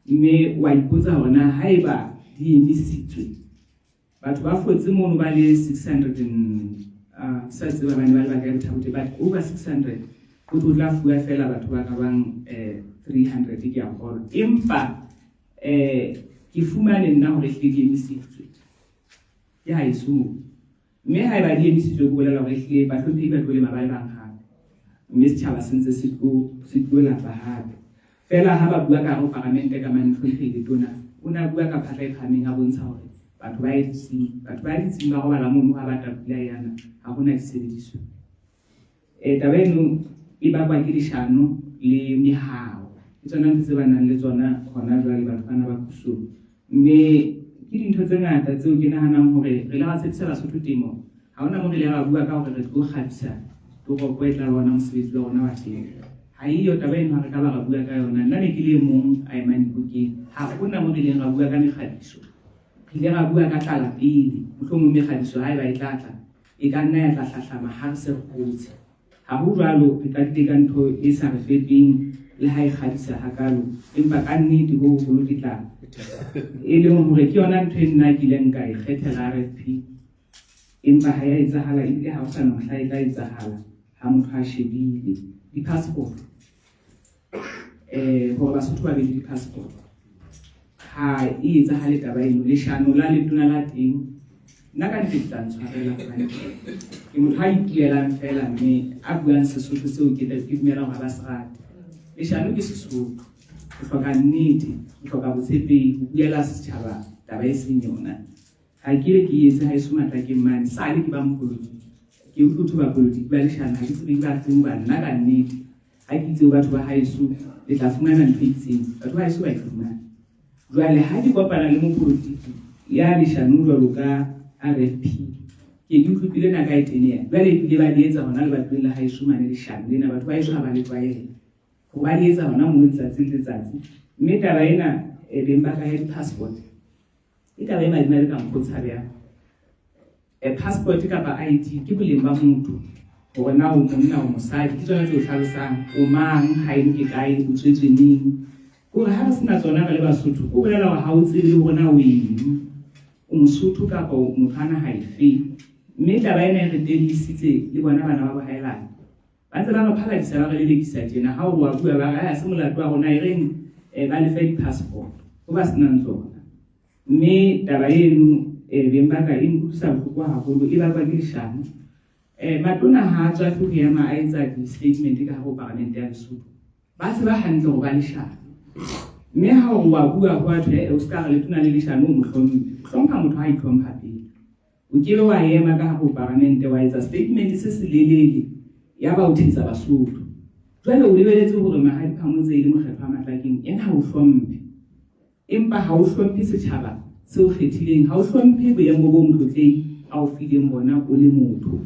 Mme wa ipotsa hore na haeba di emisitswe batho ba fotse mono ba le 600 and sa tseba ba ne ba le bakae Botha-Bothe, but over 600 ho tlo tla fuwa feela batho ba ka bang 300 ke a kgolwa. Empa ke fumane nna hore ehlile di emisitswe ke haeso moo. Mme haeba di emisitswe ke bolela hore ehlile bahlomphehi ba tlo lema ba le bang hape mme setjhaba se ntse se tlo lapa hape. Feela ha ba bua ka hare ho paramente ka mane mohlomphehi Letona o ne a bua ka phatla e phahameng a bontsha hore batho ba ye ditsing, batho ba ditsing ba robala mono ha bata pula yana ha hona disebediswa. Taba eno e bakwa ke leshano le meharo. Ke tsona ntho tse ba nang le tsona hona jwale batho bana ba pusong. Mme ke dintho tse ngata tseo ke nahanang hore re ile ra tshepisa Basotho temo. Ha hona moo re ile ra bua ka hore re tlo kgabisa toropo e tla ba ona mosebetsi wa rona wa temo. Ha eyo taba eno ha re ka ba ra bua ka yona. Nna ne ke le e mong a emang dibokeng. Ha hona moo re ileng ra bua ka mekgabiso. Re ile ra bua ka tlala pele. Mohlomong mekgabiso haeba e tla tla, e ka nna ya tla hlahlama ha re se re hotse. Ha ho jwalo, re qadile ka ntho e sa re fepeng le ha e kgadisa hakalo, empa ka nnete ho hoholo ke tlala. E leng hore ke yona ntho e nna kileng ka e kgethela RFP, empa ha ya etsahala ebile ha ho sa na mohla e tla etsahala ha motho a shebile di-passport. Hore Basotho ba be le di-passport. Ha e etsahale taba eno, leshano la letona la teng nna ka nnete ke tla ntshwarela hobane ke motho a ipuelang feela mme a buang Sesotho seo ke dumelang hore ba se rate. Leshano ke Sesotho, o hloka nnete, o hloka botshepehi ho buela setjhaba taba e seng yona. Ha ke be ke etse haeso Matlakeng mane, sale ke ba mopolotiki. Ke utlwe ho thwe bapolotiki ba leshano, ha ke tsebe ke ba feng hoba nna ka nnete ha ke itse ho batho ba haeso le tla fumana ntho e itseng, batho ba haeso ba e fumana. Jwale ha ke kopana le mopolotiki ya leshano jwalo ka RFP, ke ke utlwe pelo ena ka e teneha. Jwale ebile ba le etsa hona lebatoweng la haeso mane leshano lena, batho ba heso ha ba le tlwaela. Ho ba di etsa hona moo letsatsi le letsatsi. Mme taba ena e beng ba ka ya di-passport ke taba e madimabe ka mokgwa o tshabehang. Passport kapa ID ke boleng ba motho hore na o monna o mosadi ke tsona tse o hlalosang o mang haeno ke kae o tswetswe neng. Kore ha re sena tsona re le Basotho o bolela hore ha o tsebe le hore na o eng o Mosotho kapa o motho a naha efe. Mme taba ena e re tellisitse le bona bana ba bohaelane. Ba ntse ba re phaladisa ba re lelekisa tjena ha o wa bua ba re ha se molato wa rona e reng ba lefe di-passport ho ba senang tsona. Mme taba eno beng ba ka e nkutlwisa bohloko haholo e bakwa ke leshano. Matona ha a tswafe ho ema a etsa di-statement ka hare ho paramente ya Lesotho. Ba tseba hantle hore ba leshano. Mme ha o wa bua ho a thwe o ska re letona le leshano o mo hlomphe. O hlompha motho ha itlhompha pele. O ke be wa ema ka hare ho paramente wa etsa statement se selelele yaba o thetsa Basotho. Jwale o lebeletse hore Mahadi Phamotse e le mokgethwa wa Matlakeng yena ha o hlomphe. Empa ha o hlomphe setjhaba se o kgethileng, ha o hlomphe boemo bo Motlotlehi a o fileng bona o le motho.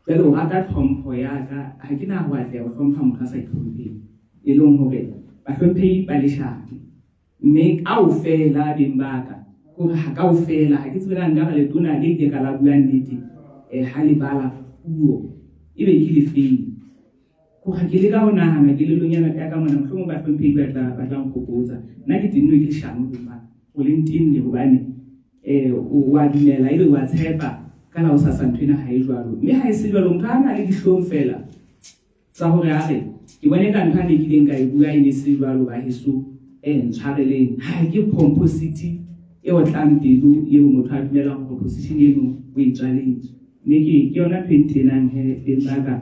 Jwale o rata tlhompho ya ka, ha ke na ho atleha ho hlompha motho a sa itlhompheng. E leng hore bahlomphehi ba leshano. Mme kaofela beng ba ka, hore ha kaofela, ha ke tsebe na nka re letona le ile ka la bua nnete ha le bala puo, ebe ke lefeng. Hore ke leka ho nahana kelellong ya ka mona, mohlomong bahlomphehi ba tla nkgopotsa. Nna ke tennwe ke leshano beng ba ka, o le ntenne hobane wa dumela ebe wa tshepa ka la hosasa ntho ena ha e jwalo. Mme ha e se jwalo, motho ha na le dihlong feela tsa hore a re ke bone ka ntho a ne kileng ka e bua e ne se jwalo ba heso ntshwareleng. Ha ke pomposity e otlang pelo eo motho a dumelang hore position eno o e tswaletswe. Mme ke yona ntho e ntenang he beng ba ka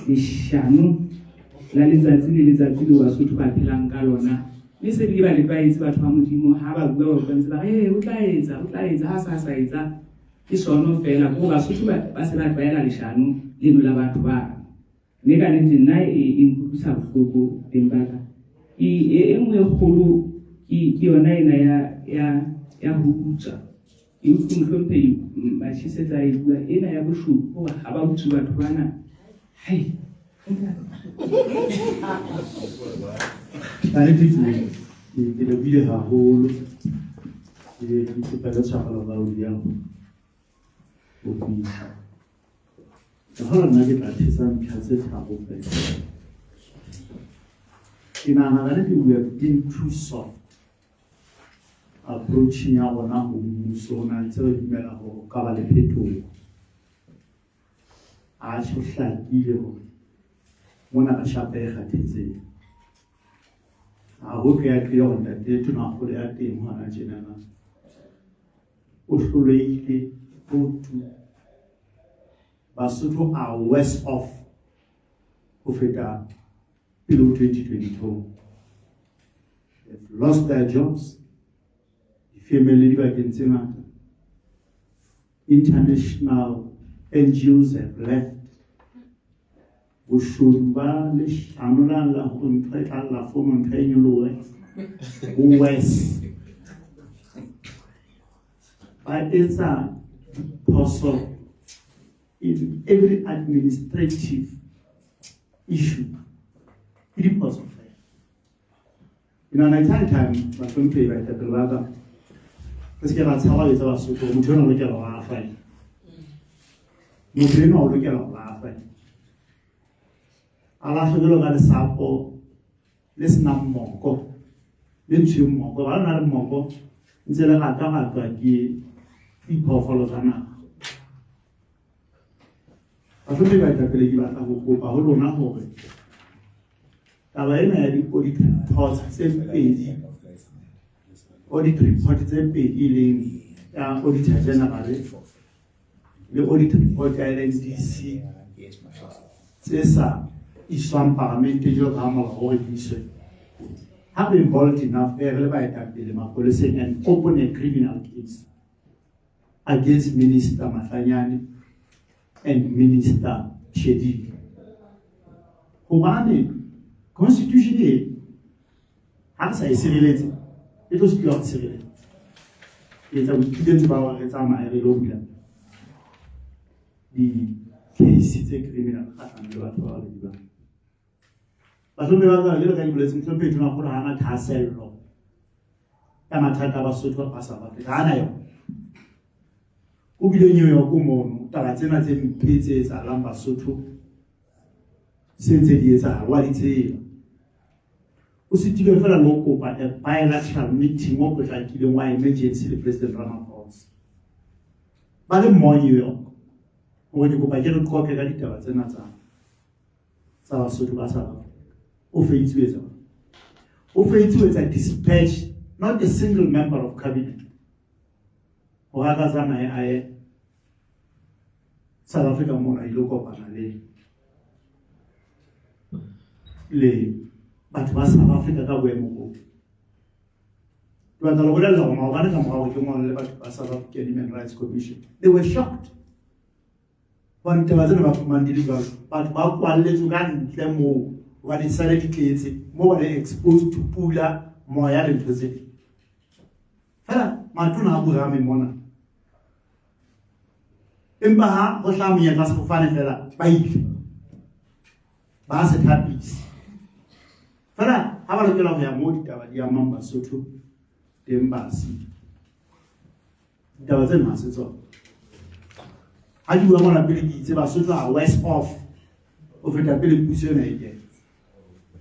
leshano la letsatsi le letsatsi leo Basotho ba phelang ka lona. Mme se bile ba le tlwaetse batho ba Modimo ha ba bua ba utlwa ntse ba re o tla etsa o tla etsa ha sa etsa ke sono fela ko Basotho ba se ba tlwaela leshano leno la batho ba. Mme ka nnete nna e nkutlwisa bohloko beng ba ka. E nngwe e kgolo ke yona ena ya ho utswa. Ke utlwe mohlomphehi Mashisetsa a e bua ena ya boshodu hore ha ba utswe batho bana. Hai. Ka nnete ke lebohile haholo ke kopa le tshwarelo ba o yang ho fihla. Ka hona nna ke tla thetsa ntlha tse tharo fela. Ke nahana ka nnete we have been too soft approaching ya rona ho mmuso ona ntse re dumela hore ho ka ba le phetoho. Atjhe ho hlakile hore mona re shapa e kgathetseng. Ha ho qeaqeo hore ntate Tonakgolo ya teng hona tjenana o hlolehile ho tu. Basotho are worse off ho feta pele ho 2022. They've lost their jobs. Difemeng le dibakeng tse ngata. International NGOs have left. Boshodu ba leshano la la hore ntho e tla lla fono ntho e nyolohe bo worse. Ba etsa diphoso in every administrative issue. Ke diphoso fela. Ke nahana it's high time bahlomphehi baetapele ba ka re se ke ra tshaba ho etsa Basotho motho enwa o lokela hore a hlwaye. Motho enwa o lokela hore a hlwaye. A lahlwe jwalo ka lesapo le senang moko le ntshweng moko ba na le moko ntse le rata ratwa ke diphoofolo tsa naha. Bahlomphehi baetapele ke batla ho kopa ho lona hore taba ena ya di-audit reports tse pedi audit report tse pedi e leng ya auditor general le audit report ya LNDC tse sa iswang paramente jwalo ka ha molao o re di iswe. Ha re bold enough re le baetapele mapoleseng and open a criminal case against Minister Mahlanyane and Minister Shedile. Hobane constitution e ha re sa e sireletse e tlo sitwa ho sireletsa. Ke etsa boipiletso ba hore re tsamaye re lo bula di-case tse criminal kgahlanong le batho ba babedi ba. Bahlomphehi ba ka, jwalo ka di boletse, mohlomphehi Tonakgolo ha ana thahasello ya mathata a Basotho ba South Africa, ha ana yona. O bile New York mono, taba tsena tse mpe tse etsahalang Basotho se ntse di etsahala, wa di tseba. O sitilwe fela le ho kopa a bilateral meeting o potlakileng wa emergency le President Ramaphosa. Ba le mmoho New York, hore ke kopa ke re qoqe ka ditaba tsena tsa tsa Basotho ba South Africa. O feitse ho etsa o feitse ho etsa dispatch not a single member of cabinet hore a ka tsamaye a ye South Africa mona a ilo kopana le le batho ba South Africa ka boemo boo. Ke batla le bolella hore maobane ka morao ke ngole le batho ba South African Human Rights Commission. They were shocked. Hobane taba tsena ba fumane di le jwalo. Batho ba kwalletswe ka ntle moo hobane di sale di tletse moo ba le exposed to pula, moya le ntho tse ding. Fela matona a burame mona. Empa ha ho hlaha monyetla sefofane fela ba ile. Ba se thapise. Fela ha ba lokela ho ya moo ditaba di amang Basotho teng ba sitwa. Ditaba tseno ha se tsona. Ha di bua mona pele ke itse Basotho are worse off ho feta pele puso ena e kena.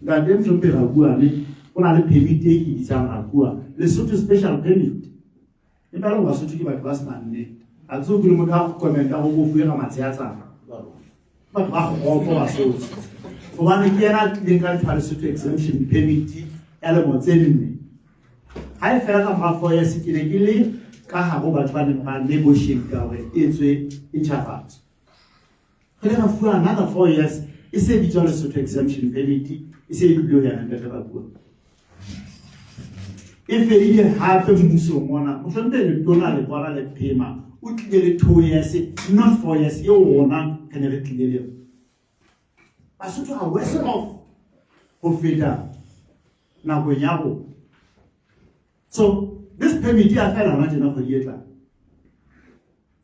Ntate Mohlomphehi Rakuane o na le permit e ke bitsang Rakua Lesotho special permit. Empa le Basotho ke batho ba senang nnete. Ha ke so utlwe le motho a commenta go bofuwe ka matsheatsana. Batho ba kgopo Basotho. Hobane ke yena a tlileng ka ntho ya Lesotho exemption permit ya lemo tse nne. Ha e fela ka mora 4 years ke ne ke le ka hare ho batho ba neng ba negotiate hore e tswe e ntjhafatswe. Re ile ra fuwa another 4 years e se bitswa Lesotho exemption permit e se e tlile ho yana ntate Rakua. E fedile hape mmusong mona mohlomphehi Letona Lebona Lephema o tlile le 2 years not 4 years eo rona re ne re tlile le yona. Basotho are worse off ho feta nakong ya rona. So this permit ya fela hona tjena kgwedi e tlang.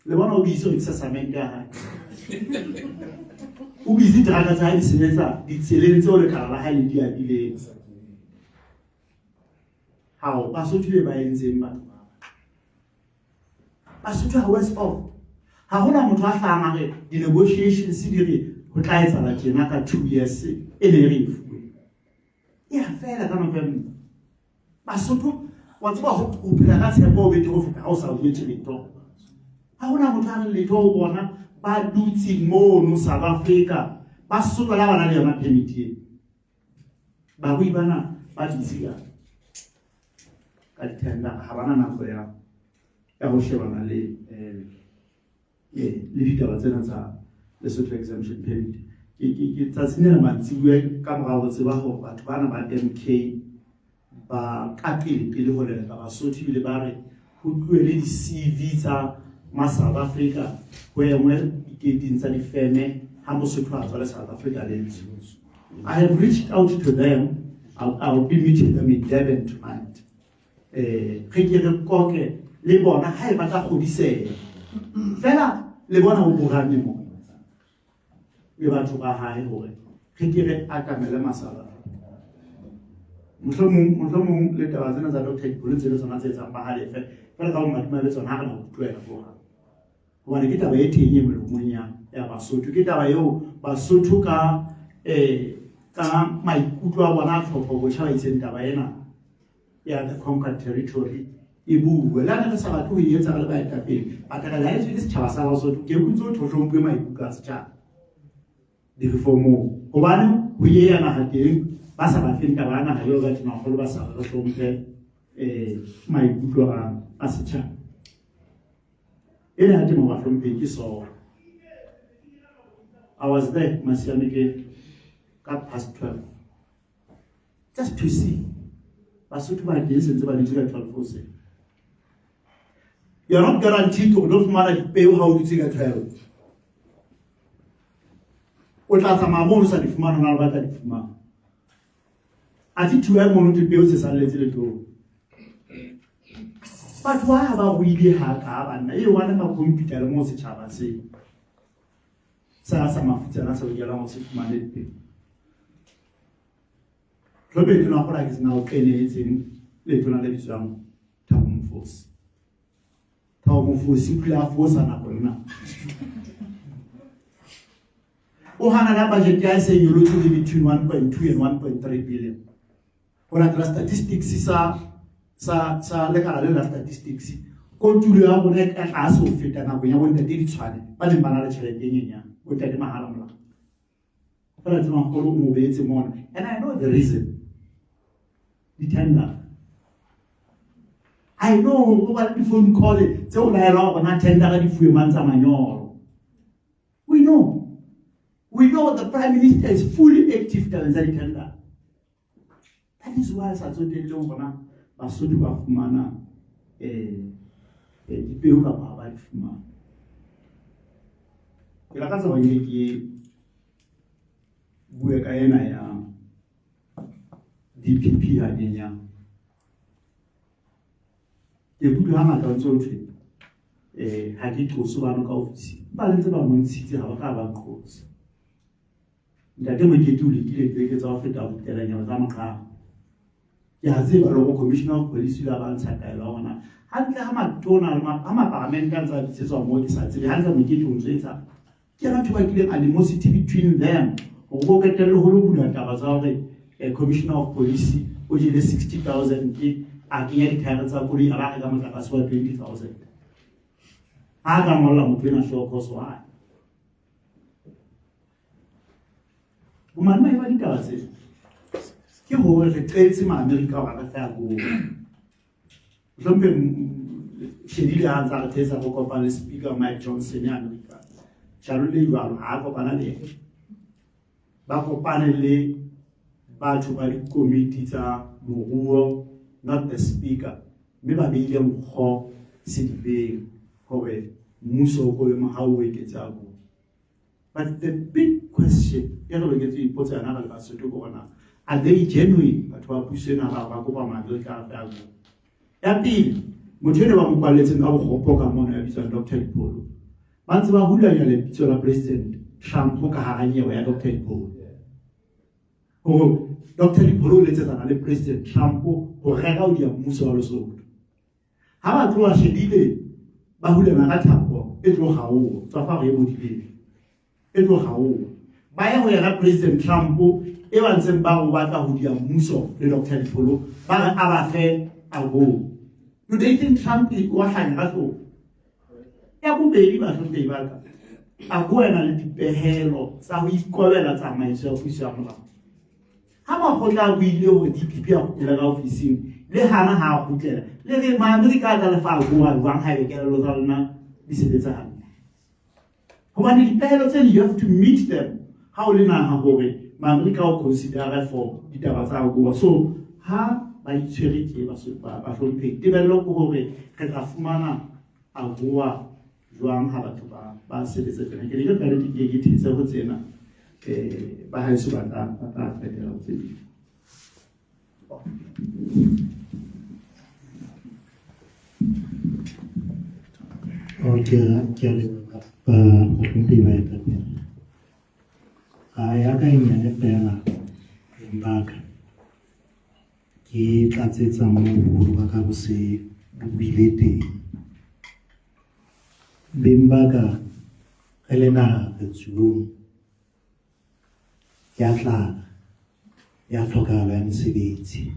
Le bona o busy ho rekisa cement ya hae. O busy teraka tsa hae di sebetsa ditseleng tseo lekala la hae le di abileng. Hao, Basotho be ba entseng batho ba. Basotho are worse off. Ha hona motho a hlahang a re di-negotiations di re ho tla etsahala tjena ka 2 years e ne re e fuwe. Ya fela ka November. Basotho wa tseba ho phela ka tshepo o betere ho feta ha o sa bue letho. Ha hona motho a reng letho ho bona ba dutse mono South Africa ba sokola ba na le yona permit e. Barui bana ba dutse ka ka di-tender ha bana nako ya ya ho shebana le le ditaba tsena tsa Lesotho exemption permit. Ke tsatsing lena mantsibuya ka mora ho tseba hore batho bana ba MK ba ka pele pele ho leleka Basotho ebile ba re ho tluwe le di-CV tsa ma South Africa ho engwe dikeiting tsa difeme ha Mosotho a tswa le South Africa le ntsho. I have reached out to them. I'll be meeting them in Durban tonight. Re ke re koke le bona ha e batla kgodiseha. Fela le bona o borame mo le batho ba hae hore re ke re atamele masala. Mohlomong le taba tsena tsa Dr. Dipolo tseno tsona tse etsang ba halefe fela ka ho madimabe tsona ha re na ho utlwela hohang. Hobane ke taba e teng e melomong ya ya Basotho. Ke taba eo Basotho ka ka maikutlo a bona a tlhopho botjha ba itseng taba ena ya the conquered territory e bue. Le ha ne re sa batle ho e etsa re le baetapele, but re laetswe ke setjhaba sa Basotho. Ke utlwetse ho hlomphuwe maikutlo a setjhaba di-reformong. Hobane ho ye ya naha teng ba sa batleng taba ya naha eo ka Tonakgolo ba sa re hlomphe maikutlo a setjhaba. Ena ya temo bahlomphehi ke so. I was there masiane ke ka past 12. Just to see. Basotho ba teng sentse ba dutse ka 12 hoseng. You are not guaranteed hore o tlo fumana dipeo ha o dutse ka 12. O tla tsamaya moo o sa di fumana, o na le batla di fumana. Athe thuo ya mono dipeo se salletse letolo. Batho ba ba ruile ha ka banna e one ba computer le mo setjhaba se sa sa mafutsana se lokelang ho se fumane dipeo. Tlhope Tonakgolo ha ke sena o qenehetseng letona le bitswang Thabo Mofosi. Thabo Mofosi o kile a fosa nako le nako. O hana la budget ya e nyolotswe le between 1.2 and 1.3 billion. Ho latela statistics sa lekala le la statistics, kotulo ya rona e ka tlase ho feta nakong ya bontate Ditshwane ba neng ba na le tjhelete e nyenyane, bontate Mahala Molao. Fela Tonakgolo o mo beetse mona, and I know the reason. Di-tender. I know ho ba le di-phone call tse o laelwang hore na tender di fuwe mang tsa manyolo. We know. We know the Prime Minister is fully active tabeng tsa di-tender. That is why sa tsotelleng hore Basotho ba fumana dipeo kapa ha ba di fumana. Ke lakatsa hore ke bue ka ena ya DPP hanyenyane. Ke kutlwe hangata ho ntse ho thwe ha ke qose bano ka ofising. Ba le ntse ba mo ntshitse ha ba ka ba nqosa. Ntate Mokete o lekile dibeke tsa ho feta ho fetela nyewe tsa moqamo. Ke a tseba le hore Commissioner of Police o ile a ba ntsha taelo ya hore hantle ha matona le ha maparamente a ntse a bitsetswa moo ke sa tsebe hantle Mokete o ntso etsa. Ke yona ntho e bakileng animosity between them hore ho qetelle ho lo bula taba tsa hore Commissioner of Police o jele 60,000 ke a kenya dithaere tsa koloi a ba reka motlakase wa 20,000. Ha ka ngolla motho ena show cause why. Bomadimabe ba ditaba tse ke hore re qetse ma-Amerika hore re fe a koo. Hlomphe shedile ha ntse a re thetsa go kopana le Speaker Mike Johnson ya Amerika. Jalo le jwalo ha a kopana le yena. Ba kopane le batho ba dikomiti tsa moruo, not the speaker, mme ba beile nkgo sedibeng hore mmuso o kobe mohau o eketse a koo. But the big question e re loketse ho ipotsa yona re le Basotho ke hore na are they genuine batho ba puso ena ba kopa ma-Amerika a fe a koo. Ya pele, motho eno ba mo kwalletseng ka bokgopo ka mona ya bitswang Dr. Lipholo, ba ntse ba hulanya lebitso la President Trump ka hara nyewe ya Dr. Lipholo. Hore Dr. Lipholo o letsetsana le President Trump ho rera ho dia mmuso wa Lesotho. Ha ba tloha shebile ba hulana ka thapo e tlo kgaoha, tswa fa re e bodileng e tlo kgaoha. Ba ya ho yena President Trump e ba ntseng ba o batla ho dia mmuso le Dr. Lipholo, ba re a ba fe a go. Do they think Trump wa hlanya ka hlooho? Ya bobedi bahlomphehi ba ka, a go ena le dipehelo tsa ho ikobela tsamaiso ya puso ya molao. Ha makgotla a buile hore DPP a kgutlele ka ofising, le hana ha a kgutlela, le re ma-Amerika a tla lefa a goa jwang haebe kelello tsa lona di sebetsa hantle? Hobane dipehelo tse you have to meet them ha o le naha hore ma-Amerika o consider for ditaba tsa goa. So ha ba itshwere tje bahlomphehi, tebello ke hore re tla fumana a goa jwang ha batho ba sebetsa tjena. Ke ne ke ka nnete ke thetse ho tsena ba haeso ba tla qetela ho tse ding. Ke a leboha bahlomphehi baetapele. Ya ka e nyane feela beng ba ka, ke tlatsetsa moo boholo ba ka bo se bo buile teng. Beng ba ka re le naha re tsulong ya tlala ya tlhokahalo ya mesebetsi,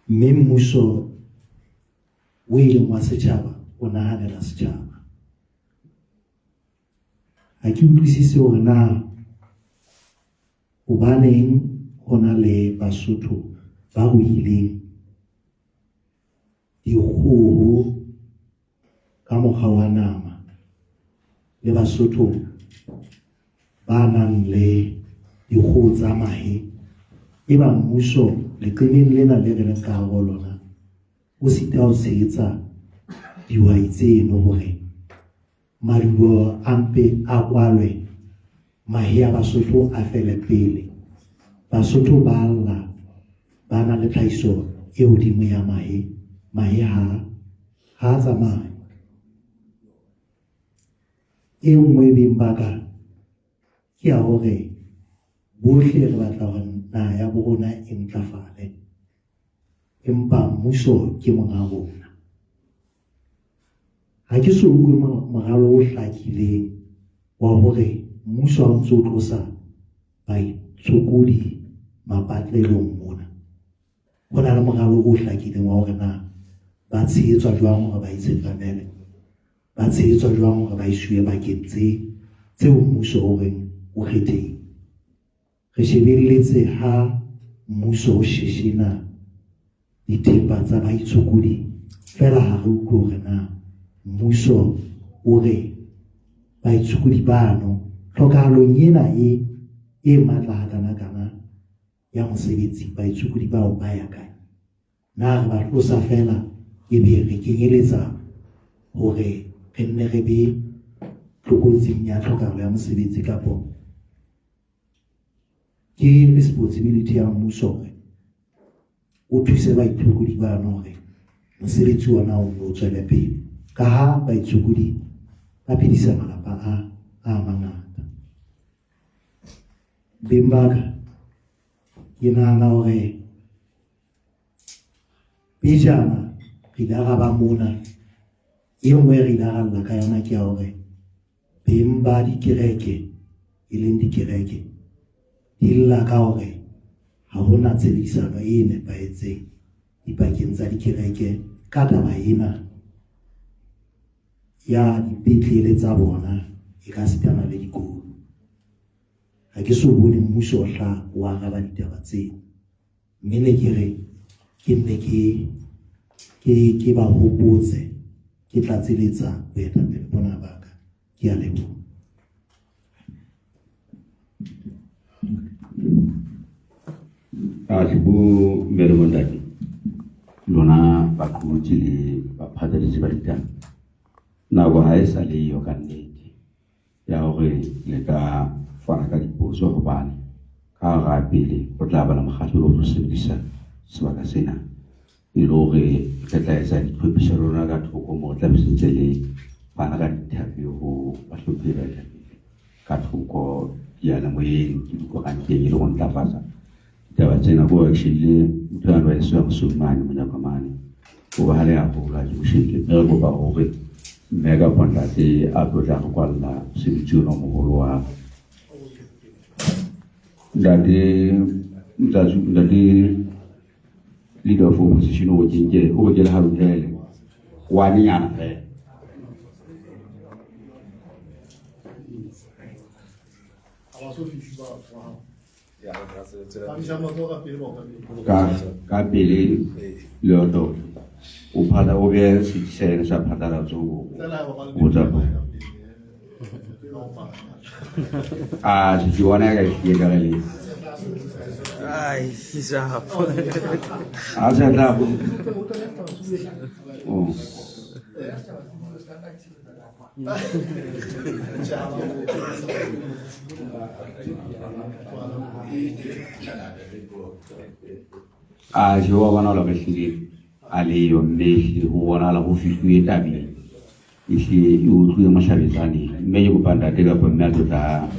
mme mmuso o e leng wa setjhaba o nahanela setjhaba. Ha ke utlwisise hore na hobaneng ho na le Basotho ba ruileng dikgoho ka mokgwa wa nama le Basotho ba nang le dikgoho tsa mahe, e ba mmuso leqemeng lena le re leng ka hare ho lona o sita ho tshehetsa dihwai tseno hore maruo a mpe a kwalwe, mahe a Basotho a fele pele. Basotho ba lla ba na le tlhahiso e hodimo ya mahe, mahe ha a tsamaye. E nngwe beng ba ka ke ya hore Bohle re batla hore naha ya bo rona e ntlafale, empa mmuso ke monga rona. Ha ke so utlwe moralo o hlakileng wa hore mmuso ha o ntso o tlosa baitshokodi mapatlelong mona, ho na le moralo o hlakileng wa hore na ba tshehetswa jwang hore ba itshepamele, ba tshehetswa jwang hore ba isiwe bakeng tse tseo mmuso o reng o kgethehile. Re shebelletse ha mmuso o sheshena dithepa tsa baitshokodi, feela ha re utlwe hore na mmuso o re baitshokodi bano tlhokahalong ena e e matla hakanakana ya mosebetsi, baitshokodi bao ba ya kae? Na re ba tlosa feela ebe re kenyeletsa hore re nne re be tlokotsing ya tlhokahalo ya mosebetsi, kapo ke responsibility ya mmuso hore o thuse baitshokodi bano hore mosebetsi ona o nne o tswele pele, ka ha baitshokodi ba phedisa malapa a mangata. Beng ba ka, ke nahana hore pejana re ile ra ba mona, e nngwe re ile ra lla ka yona ke ya hore beng ba dikereke, e leng dikereke, di lla ka hore ha hona tshebedisano e nepahetseng dipakeng tsa dikereke ka taba ena ya dipetlele tsa bona e ka sitana le dikolo. Ha ke so bone mmuso o hla o araba ditaba tseo, mme ne ke re ke nne ke ba hopotse, ke tlatseletsa boetapele bona ba ka. Ke a leboha. A bo mme le bontate, lona baqolotsi le baphatlalatsi ba ditaba, nako ha e sa le yo ka nnete ya hore le ka fana ka dipotso, hobane ka hara pele ho tla ba le mokgatlo o tlo sebedisa sebaka sena e le hore re tla etsa ditlhophiso lona ka thoko moo re tla be se ntse le fana ka di-interview ho bahlophehi ba etapele ka thoko diyalemoyeng le dikoranteng, e le ho ntlafatsa ditaba tsena. Ko re shebile ntho ya lwaeso ya Mosomane monyako mane o bahale haholo ha ke mo shebile, mme re kopa hore mme kapa ntate a tlo tla re kwalla mosebetsi ona o moholo wa ntate ntate leader of opposition o ke o ke le halofele wa nyana fela. Ka pele leoto o phata o be setsi sa phatlalatso o tsa a se bona ka ehlile ka le Ai, sharp. A se tla oh a je wa bona la ehlile a le yo, mme ehlile ho bonahala ho fihluwe tabeng, ehlile e utluwe mohlabetsaneng, mme ke kopa ntate kapa mme a tlo tla.